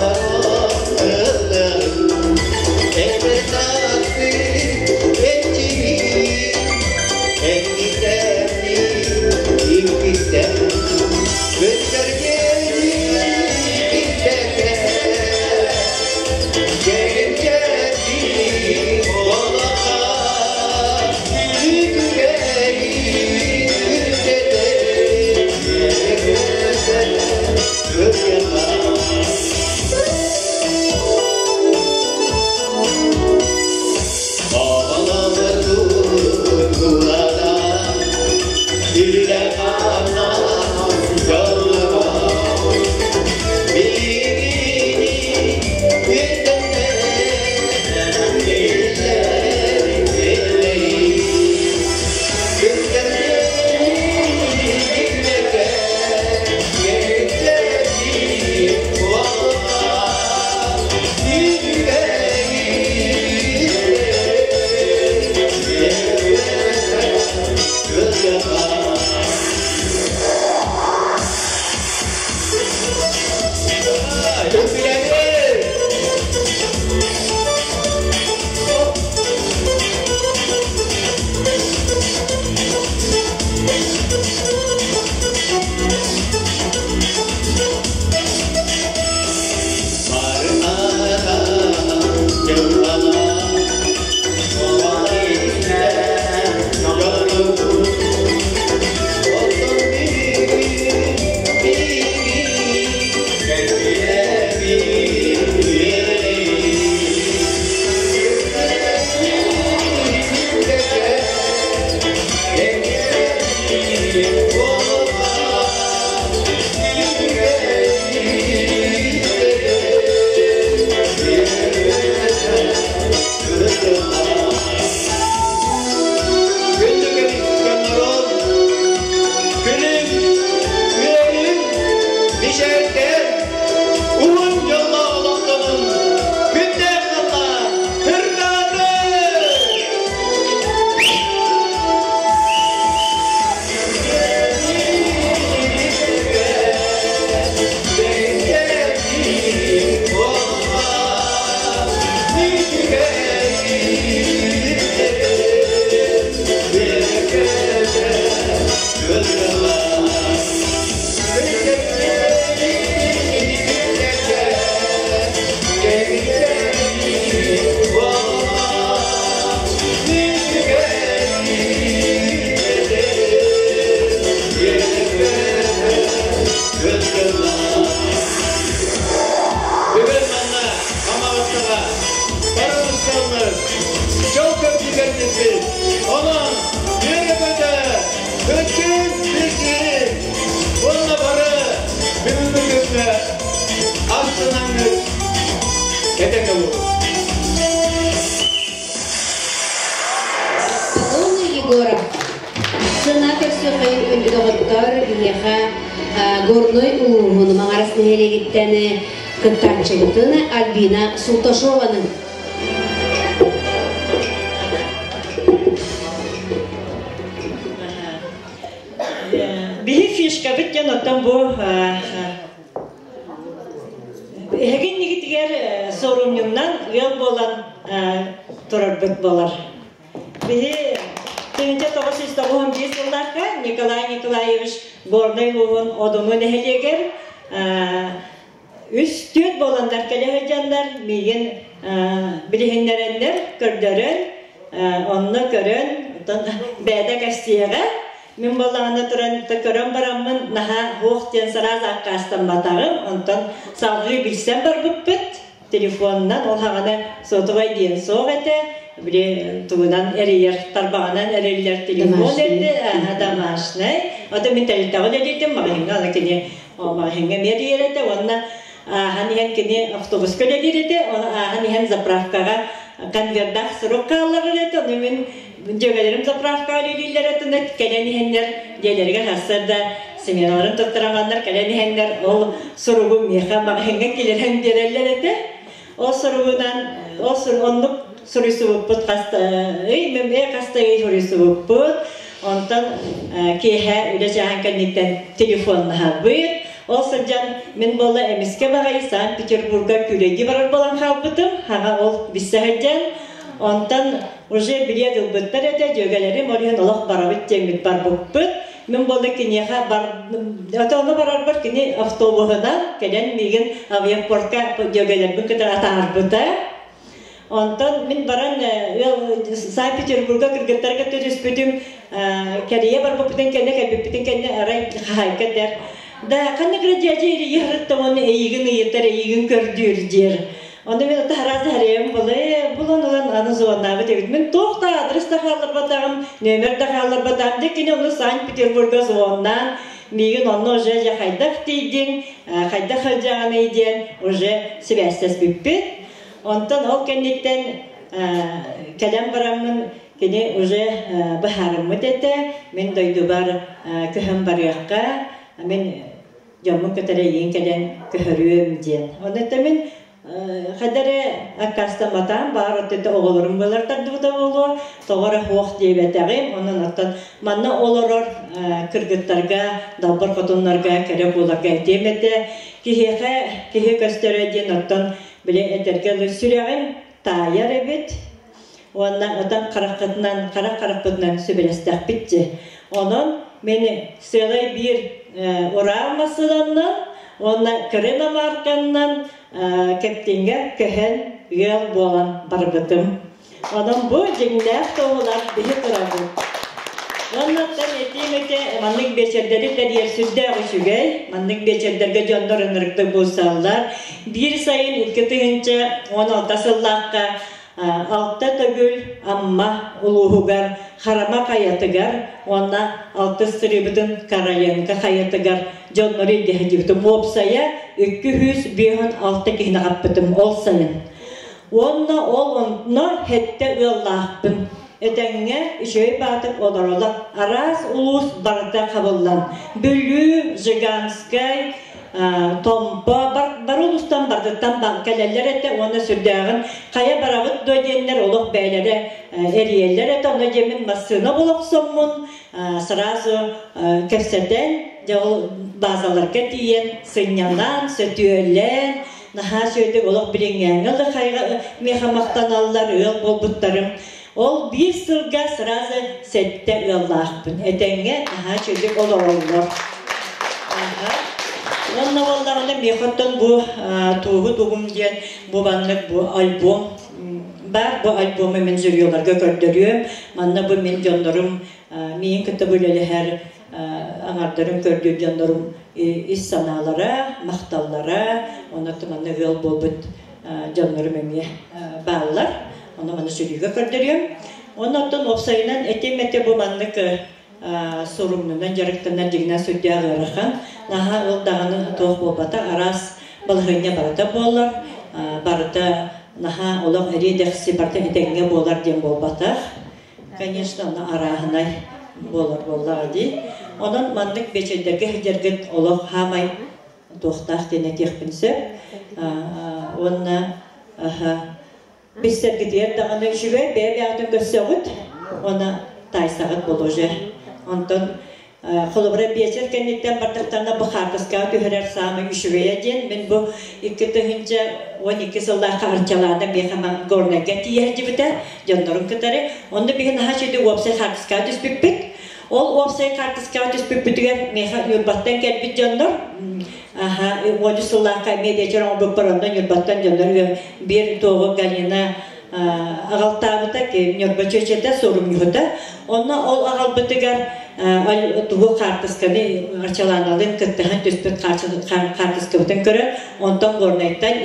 Сына көрсүөххэйин күндү доҕоттор, биһиэхэ Горнай улууһун Маҥарас нэһилиэгиттэн кыттааччыбытын Альбина Султашованы. Биһи фишкабыт диэн оттон бу эһиги иннигитигэр суорумньуннан ыал буолан турарбыт буолар. Биһи 1991 сыллаахха Николай Николаевич Горнай улууһун Одуну нэһилиэгэр үс түөрт буоланнар кэлэ сылдьаннар миигин билиһиннэрэннэр көрдөрөн онно көрөн оттон бэйэтэ кэпсиэҕэ мин буоллаҕына туран көрөн бараммын наһаа һуох диэн сразу аккаастамматаҕым онтон салҕыы билсэн барбыппыт телефонунан ол хаҕана сотовай диэн суох этэ били тугунан эрийэр тарбаҕынан эриллэр телефон этэ домашний ото мин тэрилтэҕэ үлэлиирдим маҕаһыыҥҥа аны кини маҕаһыыҥҥа эмиэ эрийэр этэ уонна ааһан иһэн кини автобуска үлэлиир этэ ону ааһан иһэн заправкаҕа конвердаах сурук хаалларар этэ ону мин дьүөгэлэрим заправкаҕа үлэлииллэр этэ кэлэн иһэннэр дьиэлэригэр сарсыарда сменаларын туттараманнар кэлэн иһэннэр ол суругу миэхэ маҕаһыыҥҥа киллэрэн биэрэллэр этэ ол суругунан ол оннук суруйсубуппут хаста ый мэмэ хаста ый суруйсубуппут онтон киэһэ үлэ чааһын кэнниттэн телефоннаһабыт ол сылдьан мин буолла эмискэ баҕайы Санкт-Петербурга күүлэйдии барар буолан хаалбытым хаҥа ол билсэ сылдьан онтон уже билиэт ылбыттар этэ дьүөгэлэрим ол иһин олох барабыт диэммит барбыппыт Мин буолла киниэхэ бар отону барарбар кини автобуһунан кэлэн миигин авиапортка дьүөгэлэрбин кытары атаарбыта. Онтон мин баран Санкт-Петербурга кыргыттарга түспүтүм, кэрийэ барбыппытын кэннэ, кэлбиппитин кэннэ арай хаһаайка этэр. Да, ханнык эрэ дьээдьэ эрийэ уонна эйигин ыйытар, эйигин көрдүүр диэр. Онно мен таһараас хариям буле булан ылан аны звоннаабыт эбит. Мин туох да адрес да хаалларбатаҕым, нүөмэр да хаалларбатаҕым. Дьэ кини ону Санкт-Петербурга звоннаан, миигин онно уже дьэ хайдах тиийдиҥ, хайдах сылдьаҕыный диэн уже сибээстэспиппит. Онтон ол кэнниттэн кэлэн бараммын кини уже быһаарыммыт этэ. Мин дойдубар көһөн барыахха, мин дьоммун кытары эйигин кэлэн көһөрүөм диэн. Онно мин хайда эрэ аккаастамматаам, баар өттүттэ оҕолорум буолар тардыбыта буолуо, тоҕо эрэ суох диэбэтэҕим. Онон оттон манна олорор кыргыттарга, далбар хотуннарга кэрэ буоларга этиэм этэ. Киһиэхэ киһи көстөрө диэн оттон били этэргэ дылы сүрэҕим таайар эбит. Уонна ытан хараххытынан, харах харахпытынан сүбэлэстэхпит дии. Онон мин сыалай биир Урал массыынаннан уонна Крым марканнан Кэптиҥҥэ көһөн ыал буолан барбытым. Онон бу дьиҥнээх туоһулар биһи турабыт. Уоннаттан этиим этэ маннык биэчэрдэри тэрийэр сүрдээх үчүгэй. Маннык биэчэрдэргэ дьоннор ынырыктык булсаллар. Биир сайын 2016 сыллаахха алта төгүл Амма улууһугар Харама хайатыгар уонна алтыс сырыыбытын Караленко хайатыгар дьоннору илдьэ сылдьыбытым. Уопсайа 256 киһини хаппытым ол сайын. Уонна ол онно сэттэ ыаллаахпын. Этэҥҥэ үчүгэй баатык олоролор. Араас улуус барыта хабыллан. Бүлүү, Жиганскай, Томпо бары улуустан бардыттан кэлэллэр этэ уонна сүрдээҕин хайа барабыт дуо диэннэр олох бэйэлэрэ эрийэллэр этэ онно диэммин массыына була охсоммун сразу кэпсэтэн дьэ ол базаларга тиийэн сынньанан сөтүөлээн наһаа сүөдүк олох билиҥҥээҥҥэ да хайҕа миэхэ махтаналлар ыал буолбуттарым ол биир сылга сразу сэттэ ыаллаахпын этэҥҥэ наһаа үчүгэй олороллор уонна буоллаҕына миэхэ оттон бу тууһу тугум диэн бу маннык бу альбом баар бу альбому мин жюриларга көрдөрүөм манна бу мин дьоннорум миигин кытта бу үлэлэһэр аҥардарым көрдүүр дьоннорум ис санаалара махталлара онно манна ыал буолбут дьоннорум эмиэ бааллар Ону маны сүрүүгэ көрдөрүөм. Онно оттон уопсайынан этим этэ бу маннык сурумнунан дьарыктанар дьиҥнээх сүрдээх ыарахан. Наһаа ыл даҕаны туох буолбата, араас балаһыанньа барыта буолар. Барыта наһаа олох эриэ-дэхси барыта этэҥҥэ буолар диэн буолбатах. Конечно, ону арааһынай. буолар буоллаҕа дии. Онон маннык биэчэрдэргэ сылдьаргыт олох хаамай туохтаах диэн этиэхпин сөп. Уонна билсэргитигэр даҕаны үчүгэй, бэйэ-бэйэҕитин көрсөҕүт уонна таайсаҕыт буолуо. Онтон холобура биэчэр кэнниттэн бардахтарына бу хаартыскаҕа түһэрэр саамай үчүгэйэ диэн мин бу 2012 сыллаахха Арчалаана миэхэ Горнайга тиийэ сылдьыбыта дьоннорун кытары. Онно биһи наһаа үчүгэй уопсай хаартыскаҕа түспүппүт. Ол уопсай хаартыскаҕа түспүппүтүгэр миэхэ Ньурбаттан кэлбит дьоннор уонча сыллаахха эмиэ биэчэр оҥорбуппар онно Ньурбаттан дьоннор биир туоҕу Галина аҕалтаабыта Ньурба чүөчэтэ суорумньуһута. Онно ол аҕалбытыгар тугу хаартысканы Арчалааналыын кыттыһан түспүт хаартыскабытын көрөн, онтон Горнайтан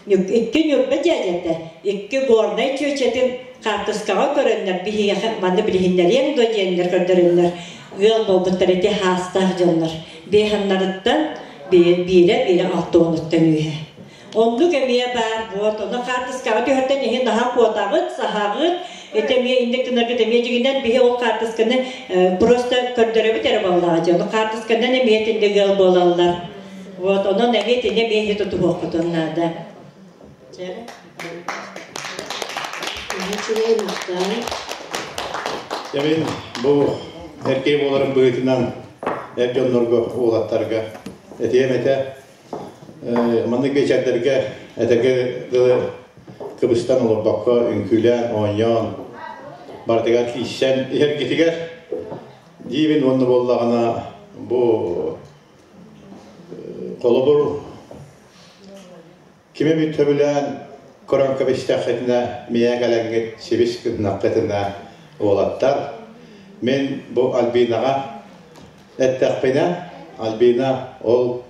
икки Ньурба дьээдьэтэ, икки Горнай чүөчэтин хаартыскаҕа көрөннөр биһиэхэ манна билиһиннэриэҥ дуо диэннэр көрдөрөннөр ыал буолбуттар ити хаастаах дьоннор. Биэһаннарыттан биирэ биирэ алтуонуттан үөһэ. Оннук эмиэ баар буот. Ону хаартыскаҕа түһэртэн иһин наһаа куотаҕыт, саһаҕыт. Ити эмиэ инник гынаргыт эмиэ дьигинэн биһи ол хаартысканы просто көрдөрөбүт эрэ буоллаҕа дии. Ону хаартысканан эмиэ итинник ыал буолаллар. Вот, онон эмиэ итини эмиэ иһи тутуһуоххутун наада. Үчүгэй махтал. Мин бу эркэй буоларым быһыытынан эр дьоннорго, уолаттарга этиэм этэ. Маннык биэчэрдэргэ этэргэ дылы кыбыстан олорбокко үҥкүүлээн, оонньоон, барытыгар киирсэн иһэргитигэр диибин уонна буоллаҕына бу холобур кими эмит сөбүлээн көрөн кэбистэххитинэ миэхэ кэлэҥҥит сибис гыннаххытына уолаттар мин бу Альбинаҕа эттэхпинэ Альбина ол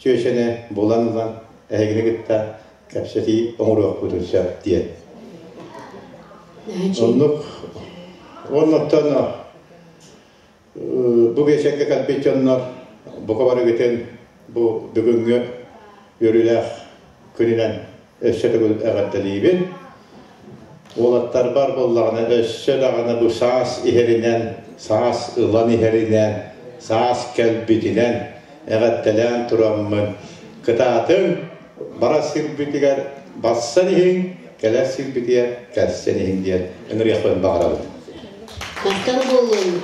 чүөчэни булан ылан эһигини кытта кэпсэтии оҥоруохпутун сөп диэн. Оннук оннуттан бу биэчэргэ кэлбит дьоннор бука барыгытын бу бүгүҥҥү үөрүүлээх күнүнэн өссө төгүл эҕэрдэлиибин. Уолаттарбар буоллаҕына өссө даҕаны бу саас иһэринэн, саас ылан иһэринэн, саас кэлбитинэн эҕэрдэлээн тураммын кытаатыҥ, бара сирбитигэр барсан иһиҥ, кэлэр сирбитигэр кэлсэн иһиҥ диэн ыҥырыахпын баҕарабын. Махтал буоллун.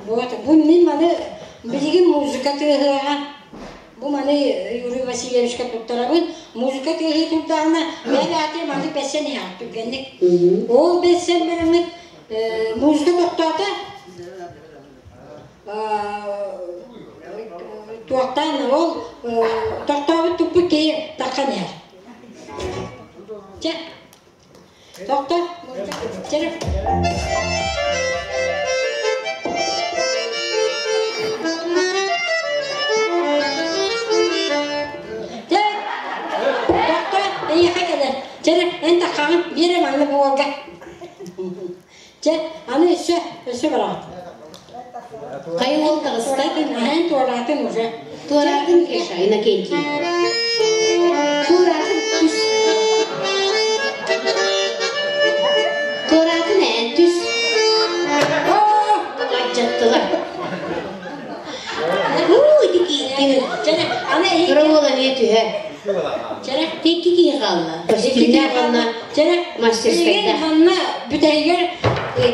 Вот, бу мин маны билигин музыка тыаһыаҕа. Бу маны Юрий Васильевичка туттарабын. Музыка тыаһыы турдаҕына, бэйэ ааты маны бэссэн иһэҕит түргэнник. Ол бэссэн бараммыт музыка тохтоото. Туохтаан ол тохтообут туппут киһи таххан иһэр. Чэ, тохто, чэ. Чэ, тохто, эйиэхэ кэлэр. Чэ, эн таххаҕын биэрэ манна буолга. Чэ, аны өссө, өссө бараҕыт. Хайа уол таҕыста? Эн туораатын уже. Туораатын Кеша, Иннокентий. Туораатын түс. Туораатын эн түс. Аччаттылар. Уу, ити кииттин. Кыра уол эмиэ түһэр. Икки киһи хаалла. Көстүүннээх уонна мастерскайдаах. Манна бүтэһигэр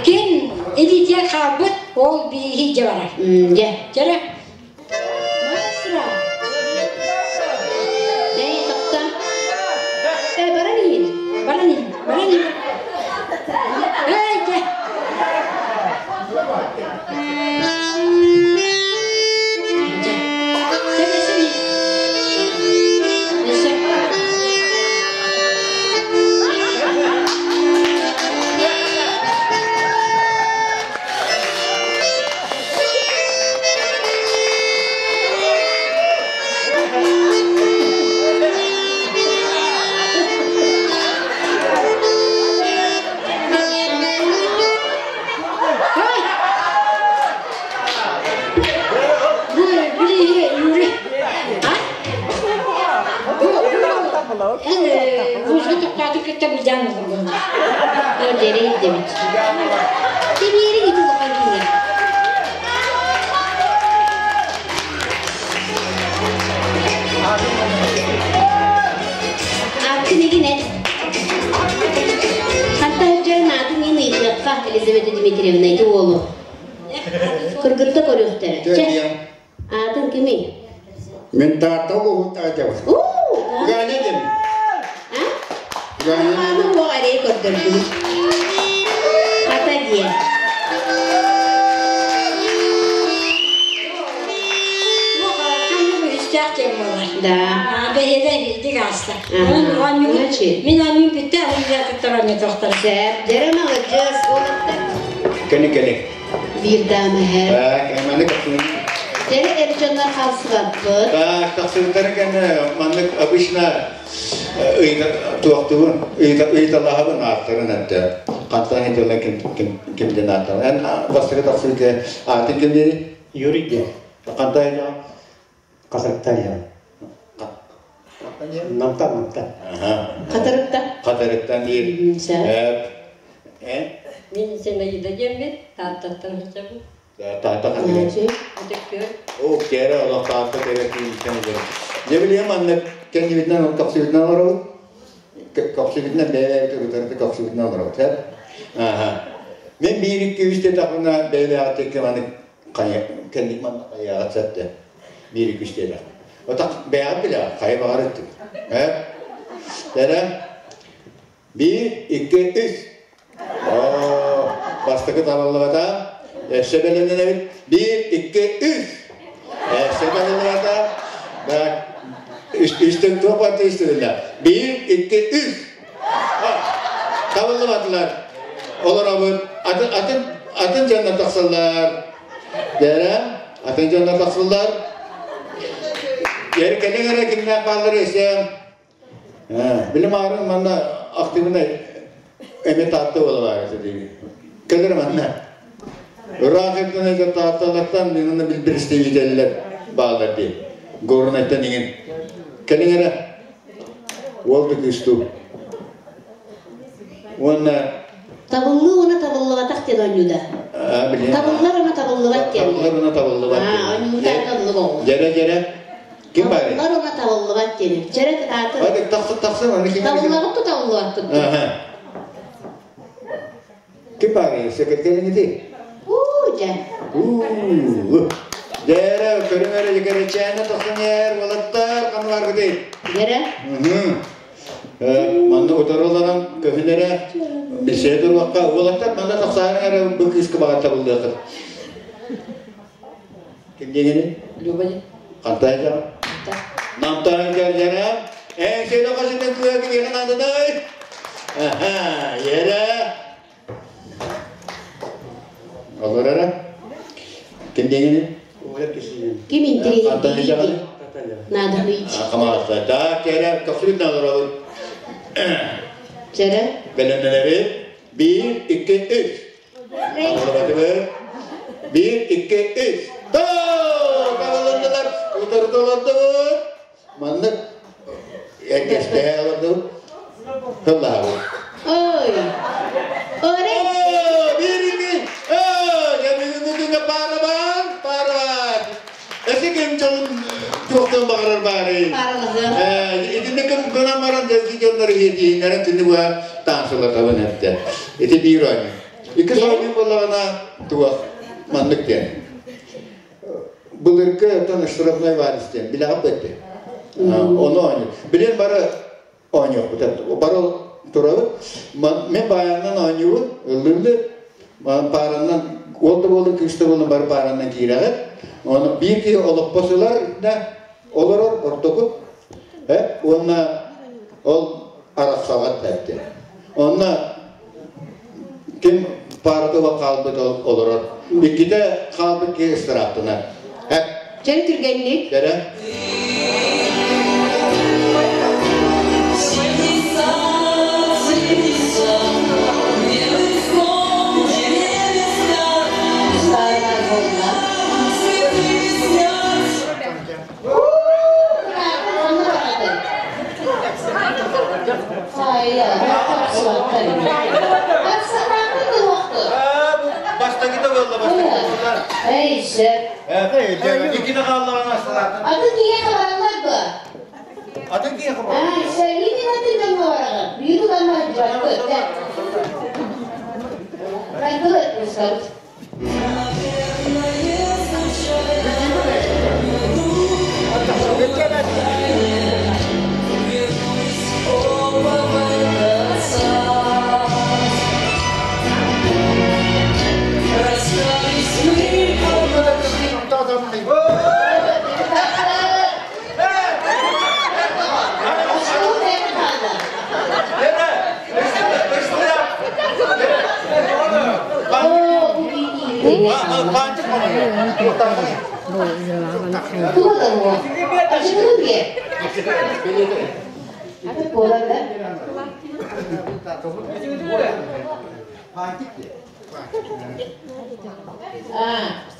ким илиитигэр хаалбыт, ол бииһи дьэ барар. Дьэ. Чэрэ. Маастра. Эй, тохто. Э, баран иһин. Баран иһин. Баран иһин. Эй, дьэ. Эн музыка тоқтаатын кытта билдьаан ылдым. Дэрей дебит. Дмитриевна, ити уолу. Кыргытта көрүөхтэрэ. Чэ, аатын кимий? Мен Таатта улууһун таатабын. Ганя дем. Ганя. Аны туох эрэй көрдөрдүбүт. Хата диэ. Да. Бэйэдэ илдик ааста. Мин оонньуум бүттэ, атын оонньотуохтара. Сөп, дьэрэ маладьыас уолаттар. Кэни кэни. Биир даама эһэр. Маны капсыбын. Дьэрэ эр дьоннор хаалсыбаппыт. Так, тахсыбыттары кэннэ маннык обычно туохтугун ыйыталаһабын ааттарын этте. Хантан хитэлэн ким ким кимден ааттан. Эн бастакы тахсыбыт аатын ким дири? Юрий диэн. Хантан Хатырыктан иһэн. Намтан, намтан. Хатырыктан. Хатырыктан диир. Э? Мин Зинаида диэммин, Тааттаттан сылдьабын. Таатта хатырык. Ытык О, кэрэ олох Таатта кэрэ киинтэн дьэ. Дьэ билиэм маннык кэннибитинэн көхсүбүтүнэн олоробут. Көхсүбүтүнэн бэйэ-бэйэбитин утарыта көхсүбүтүнэн олоробут. Аха. Мен биир икки үс диэтэхпинэ бэйэ-бэйэҕит маннык кэнник манна хайаҕат сэтте. Биир икки үс диэтэх. Отак бэйэҕит билэҕит, хайа баҕар өттүк. Э? Дэрэ? Биир, икки, үс. Оо, бастакы табыллыбата. Өссө бэлэмнэнэбит. Биир, икки, үс. Өссө табыллыбата. Так. Үстэн туох барта үстүлүнэ. Биир, икки, үс. Табыллыбатылар. Олоробут. Атын, атын, атын дьоннор тахсаллар. Дэрэ, атын дьоннор тахсаллар. Эр кэлиҥ эрэ кимнээх бааллар өссө. Билим арын манна активнай эме таатта буола баар Кэлэр манна. Ыраах эрден эдэ таатталартан минна билбиристебителлер баалар дии. Горнайтан иҥин. Кэлиҥ эрэ. Уол да кыыстуу. Уонна Табыллыы уонна табыллыбатах диэн оонньууда. Табыллар уонна табыллыбат диэн. Табыллар уонна табыллыбат диэн. Оонньуута табыллыбат оҕо. Дьэрэ дьэрэ. Ким баар? Табыллар уонна табыллыбат диэн. Дьэрэ кытааты. Hadi тахсın тахсın аны ким Табыллабыт да табыллыбаппыт. Ким баар? Секретарь ити. Уу дьэ. Уу. Дьэрэ көрүҥ эрэ дьэкэрэчээнэ тахсан эр уолаттар ханыларгытый. Дьэрэ. Манна утарыларан көһүн эрэ билсээ туруохха уолаттар манна тахсаарын эрэ бу кыыска баҕар табыллыахыт. Ким диэҥини? Люба Хантай дьара? Намтай дьара. Эн сені қасынан кыа кимиэхэ нададай? Аха, ерэ. Олор эрэ. Ким диэҥини? Ким интеллигент? Надо быть. Хамааса. Так, кэрэ, көхсүбүт надарабыт. Дьэрэ. Бэлэмнэнэбит. Биир, икки, үс. Табыллыбатыбыт. Биир, икки, үс. Тоо! Табылыннылар. Утарыталардыбыт. Маннык эргэстэһэ олордубут. Тыллаһабыт. Ой! Орей! Биир, икки. Ой! Дьэ, пара бар, пара бар. Эси ким дьолун туохтан баҕарар баарый? Итиннэ кым гынан баран дьэлги дьоннор иһиэтиһиннэрин түнү быһа таансылатабын эттэ. Ити биир оонньуу. Иккис оонньуу буоллаҕына туох маннык диэн. Былыргы оттон штрафной вальс диэн билэҕит бэтти. Ону оонньуу. Билин бары оонньуохпут. Бары турабыт. Мен баайаннан оонньуубут, ыллыыбыт. Паараннан уол да буоллун, кыыс да буоллун бары паараннан киирэҕит. Оны биир киһи олоппос ылар да олорор ортоку. Уонна ол арахсаҕат этти. Онно ким паарата хаалбыт олорор. Иккитэ хаалбыт киһи ыстырааптанар. Чэ түргэнник. Дэрэ. Бастакыта буолла, бастакы буолла. Эй, сөп. Иккитэ хааллаҕына астылаатын. Атын киһиэхэ бараллар дуо? Атын киһиэхэ бараллар. Сэрии атын дьоҥҥо бараҕын. Биир улахан Барбыт музыкабыт.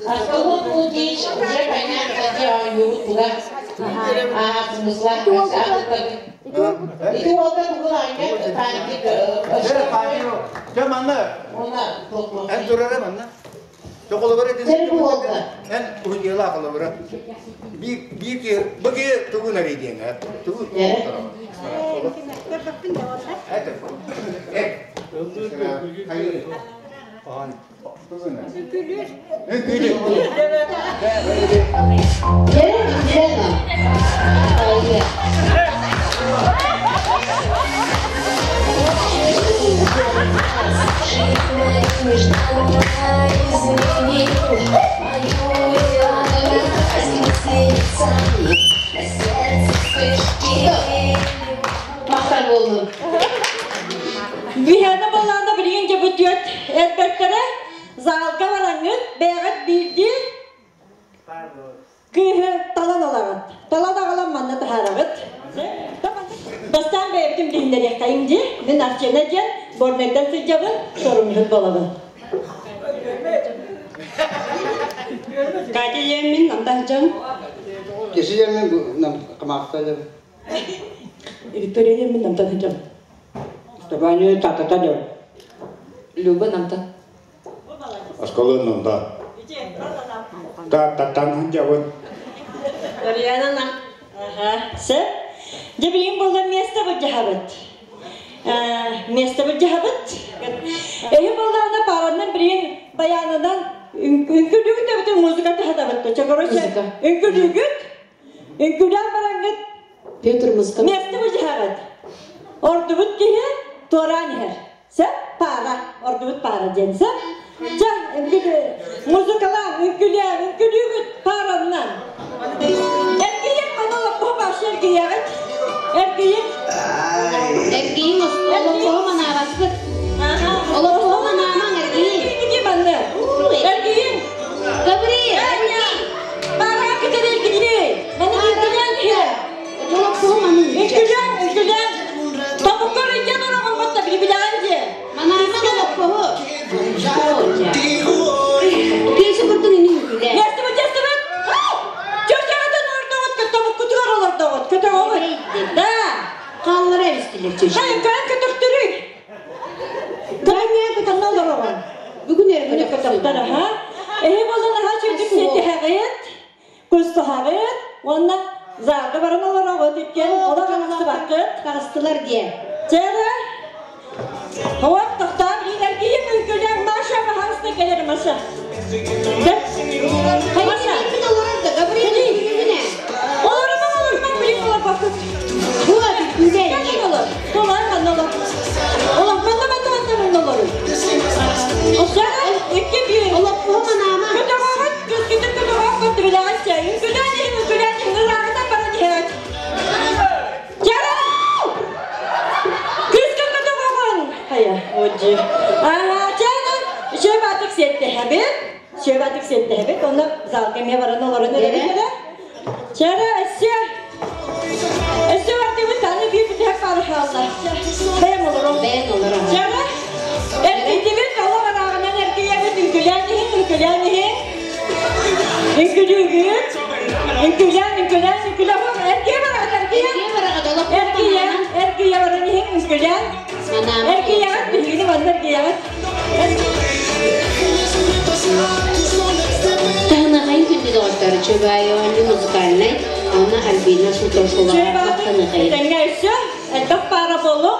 Аскалон Лукич уже понятно, где он юртуга. А, смысла, Ити уолга тугулаҥҥа пантик. Дьэ манна. Эн турара манна. Тоқолобар этин. Эн уһуйла холобура. Би би ки бу ки тугун ари диэн. Тугу. Это. Э. Үҥкүүлүр. Махтал болдум. Биһиэнэ боллаана билигин дьэ бүтүөт эрбэттэрэ залга бараҥҥыт бэйэҕит биирдии кыыһы талан ылаҕыт. Талан аҕалан манна таһаараҕыт. Бастаан бэйэбитин билиһиннэриэххэйиҥ дии. Мин Арчена диэн Борнайтан сылдьабын, сорумньуһут буолабын. Катя диэммин намтан сылдьабын. Кеси диэммин нам камаахта диэм. Виктория диэммин намтан сылдьабын. Степания татата диэм. Люба намта. Осколын намта. Та татан сылдьабын. Марьяна нам. Ага, сөп. Дьэ билигин буолла место былдьаһабыт. Место былдьаһабыт. Эһи буоллаҕына параннан билигин баянынан үҥкүүлүүгүт эбитин музыка тыһатабыт. Чэ, короче, үҥкүүлүүгүт, үҥкүүлээн бараҥҥыт Петр музыка. Место былдьаһаҕыт. Ордубут киһи туораан иһэр. Сөп, пара, ордубут пара диэн сөп. Чэ, музыкалаан, үҥкүүлээн, үҥкүүлүүгүт параннан. Эргийэн маны олоппоһу башы эргийэҕит. Эргийин. Эргийин олоппоһу манаабаппыт. Олоппоһу манаамаҥ эргийин. Эргийин манны. Эргийин. Гавриил, эргий. Параға кытары эргийин. Маны үҥкүүлээн иһэ. Олоппоһу манын. Үҥкүүлээн, үҥкүүлээн. Тобуккар ыйан ороҕун батта билибилэҕин дии. Манаамаҥ олоппоһу. Киэсэ курдук ини үҥкүүлээ. Ястыбыт, ястыбыт. Чөчөҕөтөн олордоҕут, тобуккутугар олордоҕут, көтөҕөҕүт. Да. Хааллара эбистилэр чөчө. Хайын көрөн көтөхтөрүй. Көрөн көтөхнө олороҕун. Бүгүн эргүнэ көтөхтөр аха. Эһи болон аха чөйдүк сиэтиһэҕит, кустуһаҕыт, уонна залга баран олороҕут иккен олох арахсыбаккыт. Таҕыстылар диэ. Чээрэ. Хоп, тохтоон иилэргийин үҥкүүлээх Маша баһаалыста кэлэр Маша. Маша. Хайын олорор да, Гавриил үҥкүүлүүгүнэ. Олорумаҥ, олорумаҥ, билин олорбоккут. Була үҥкүүлээ. Кэлин олор. Толор, манна олор. Олор, манна, манна, манна, манна олорун. Ошаҕа, икки биир. Олоппоһу манаама. Көтөҕөҕүт, күскүтүн көтөҕөҕүт көттүбүлэҕит чэ. Үҥкүүлээн иһин, үҥкүүлээн иһин, ырааҕытан баран иһэҕит. Чарау! Күскэ көтөҕөҕүн! Хайа, одьи. Ага, чээнэ, шөбатык сиэттэһэбит. Шөбатык сиэттэһэбит. Онно залга эмиэ баран олорон эрэбит эрэ. Чара, өссө. Өссө бардыбыт, аны биир бүтэһик пары хаалла. Бэйэм олором. Бэйэм олором. Чара, эргийдибит, олох арааҕынан эргийэбит, үҥкүүлээн иһин, үҥкүүлээн иһин. Үҥкүүлүүгүт. Үҥкүүлээн, үҥкүүлээн, үҥкүүлээн. Эргийэ бараҕыт, эргийэ. Эргийэ бараҕыт, олоппоһу Эргийэ, манаамаҥ. эргийэ баран иһин, үҥкүүлээн. Манаамаҥ. Эргийэҕит, биһигини манна эргийэҕит. Таһыныхайын күндү доҕоттору Чөбөйөөннү музыкальнай, уонна Альбина Сутошулаҕа Чөбөйөөннү махтаныхайын. этэҥҥэ өссө элбэх паара буолуҥ.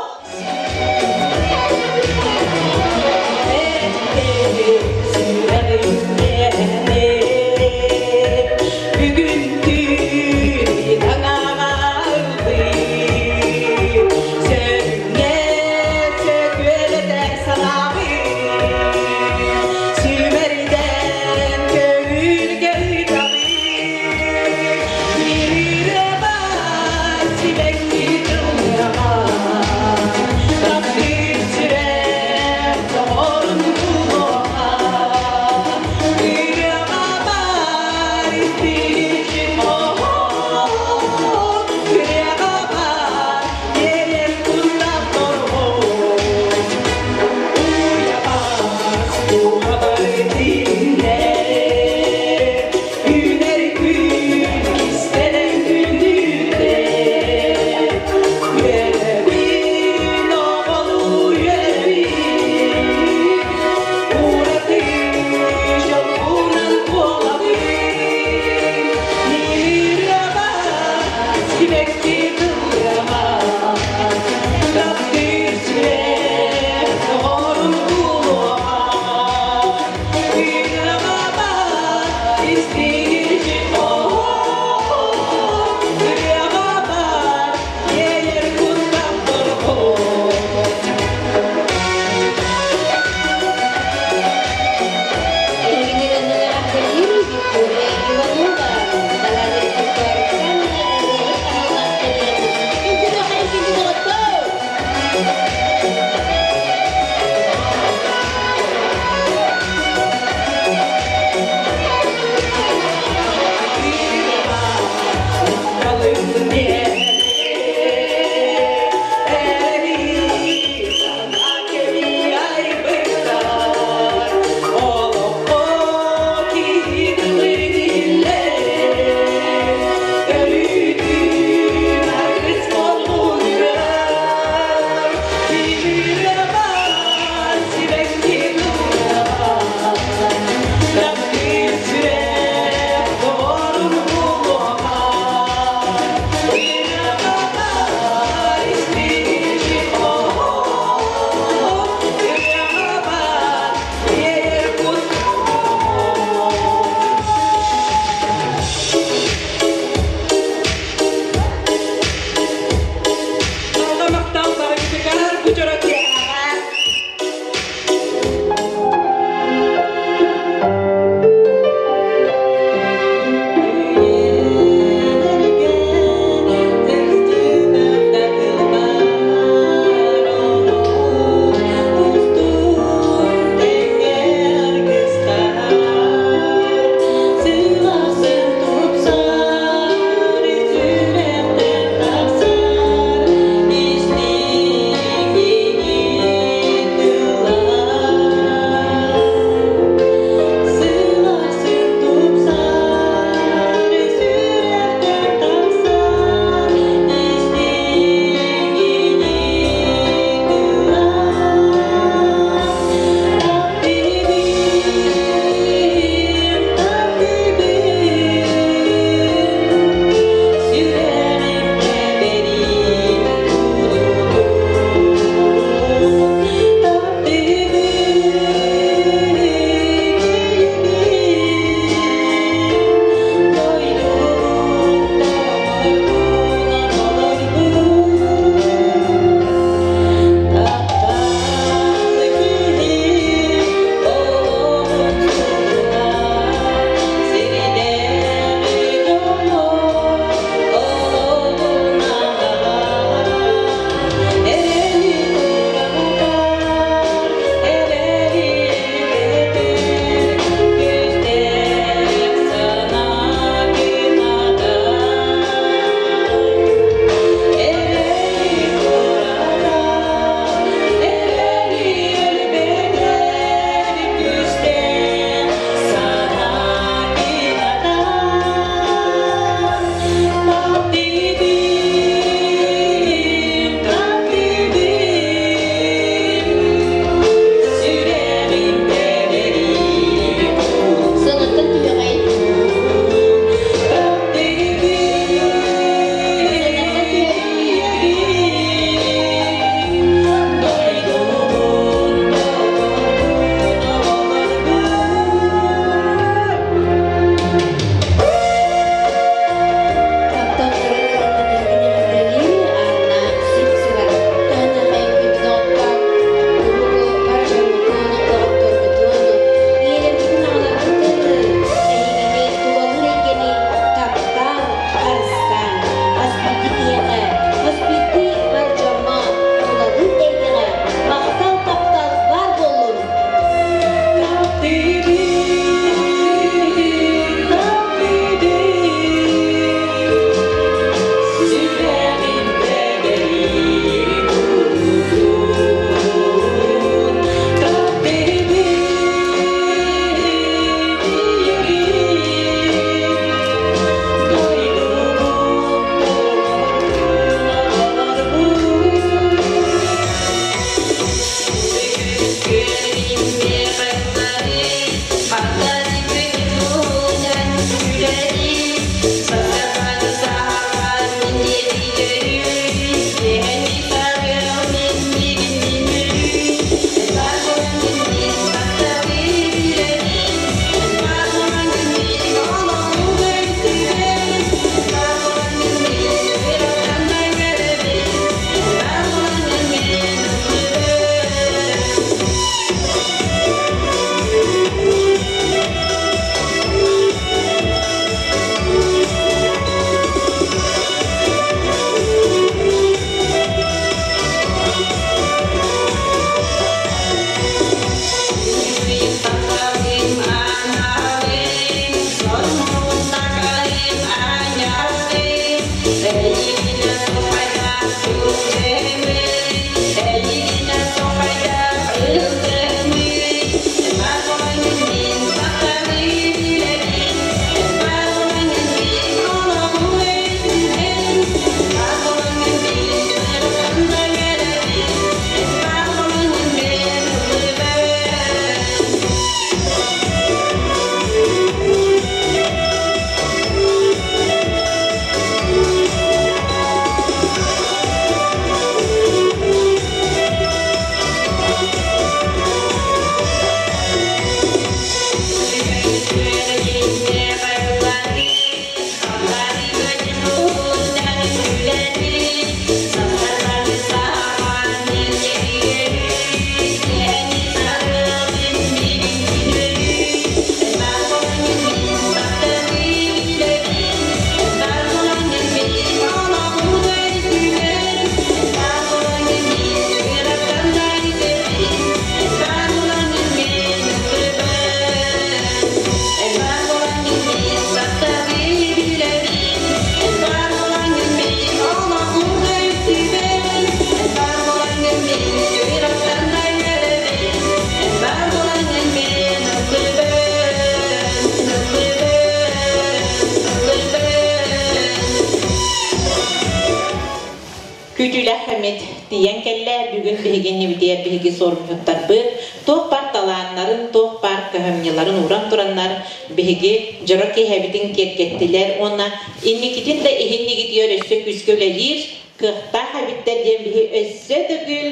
Бүгүн биһиги иннибитигэр биһиги суорумньуттарбыт туох баар талааннарын, туох баар кыһамньыларын ууран тураннар биһиги дьоро киэһэбитин киэргэттилэр уонна инникитин да иһиннигитигэр өссө күүскэ үлэлиир кыахтаах эбиттэр диэн биһи өссө төгүл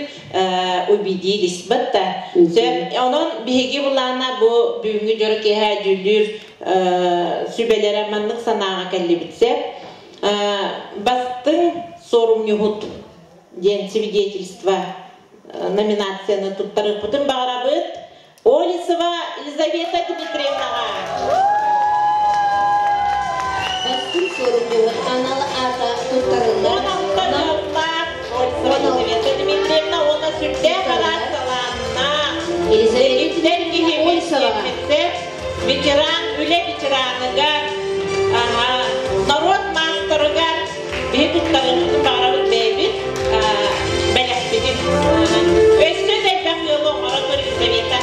убедились да. Онон биһиги былаана бу бүгүҥҥү дьоро киэһэ дьүүллүүр сүбэлэрэ маннык санааҕа кэллибит сөп. Бастыҥ суорумньуһут диэн свидетельство номинацияны туттарыахпытын баҕарабыт. Олесова Елизавета Дмитриевнаҕа. Бастыҥ суорумньуһут анал аата туттарыллар. 16 дьоллоох Олесова Елизавета Дмитриевна уонна сүрдээх араас талааннаах Елизавета Олесова. Ветеран, үлэ ветераныгар, норуот маастарыгар биһи туттарыыбытын баҕарабыт бэйэбит бэлэхпитин. Өссө да элбэх ыалы оҥоро тур Елизавета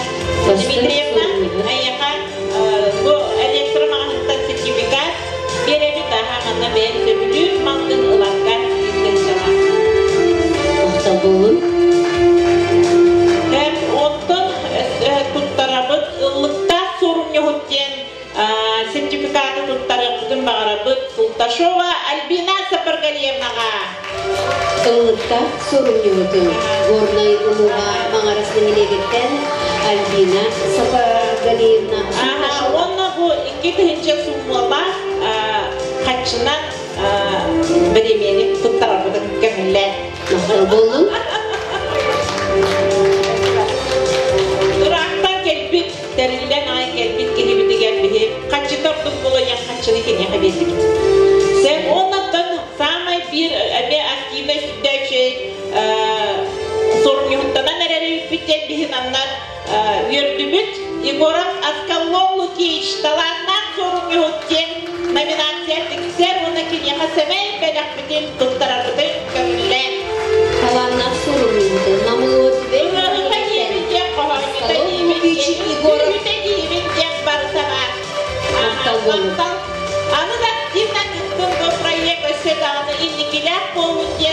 Дмитриевна, эйиэхэ бу электромаҕаһыттан сертификат биэрэбит, аха манна бэйэм сөбүлүүр малгын ыларга интенсияҕа. Махтал буолун. Онтон туттарабыт ыллыктаах суорумньуһут диэн сертификаты туттарыахпытын баҕарабыт Султашова Альбина Сапаргалиевнаҕа. Ыллыктаах суорумньуһуту Горнай улууһа Маҥарас нэһилиэгиттэн Альбина Сапаргалиевна Султашова. Уонна бу 2000 суммалаах хаччынан бириэмийэни туттарарбытын көҥүллээн. Махтал буоллун. Ыраахтан кэлбит, тэриллэн аҕай кэлбит киһибитигэр биһи хаччыта ордук буолуйан хаччыны киниэхэ биэрдибит. Сен оннаттан саамай биир эмиэ активнай сүрдээччи сорунньуһуттанан эрэр эбиппит диэн биһи манна үөрдүбүт. Егоров Аскаллон Лукич талааннаах суорумньуһут диэн номинация тиксэр уонна киниэхэ сэмэй бэлэхпитин туттарарбытын көҥүллээн. Талааннаах суорумньуһуту Намылова Түбэй Ырыаһыта диэбит диэн хоһоонньута диэбит Егоров диэбит диэн барыта баар. Махтал буолун. Аны да активно кыттын бу проект өссө даҕаны инникилээх буолун диэн.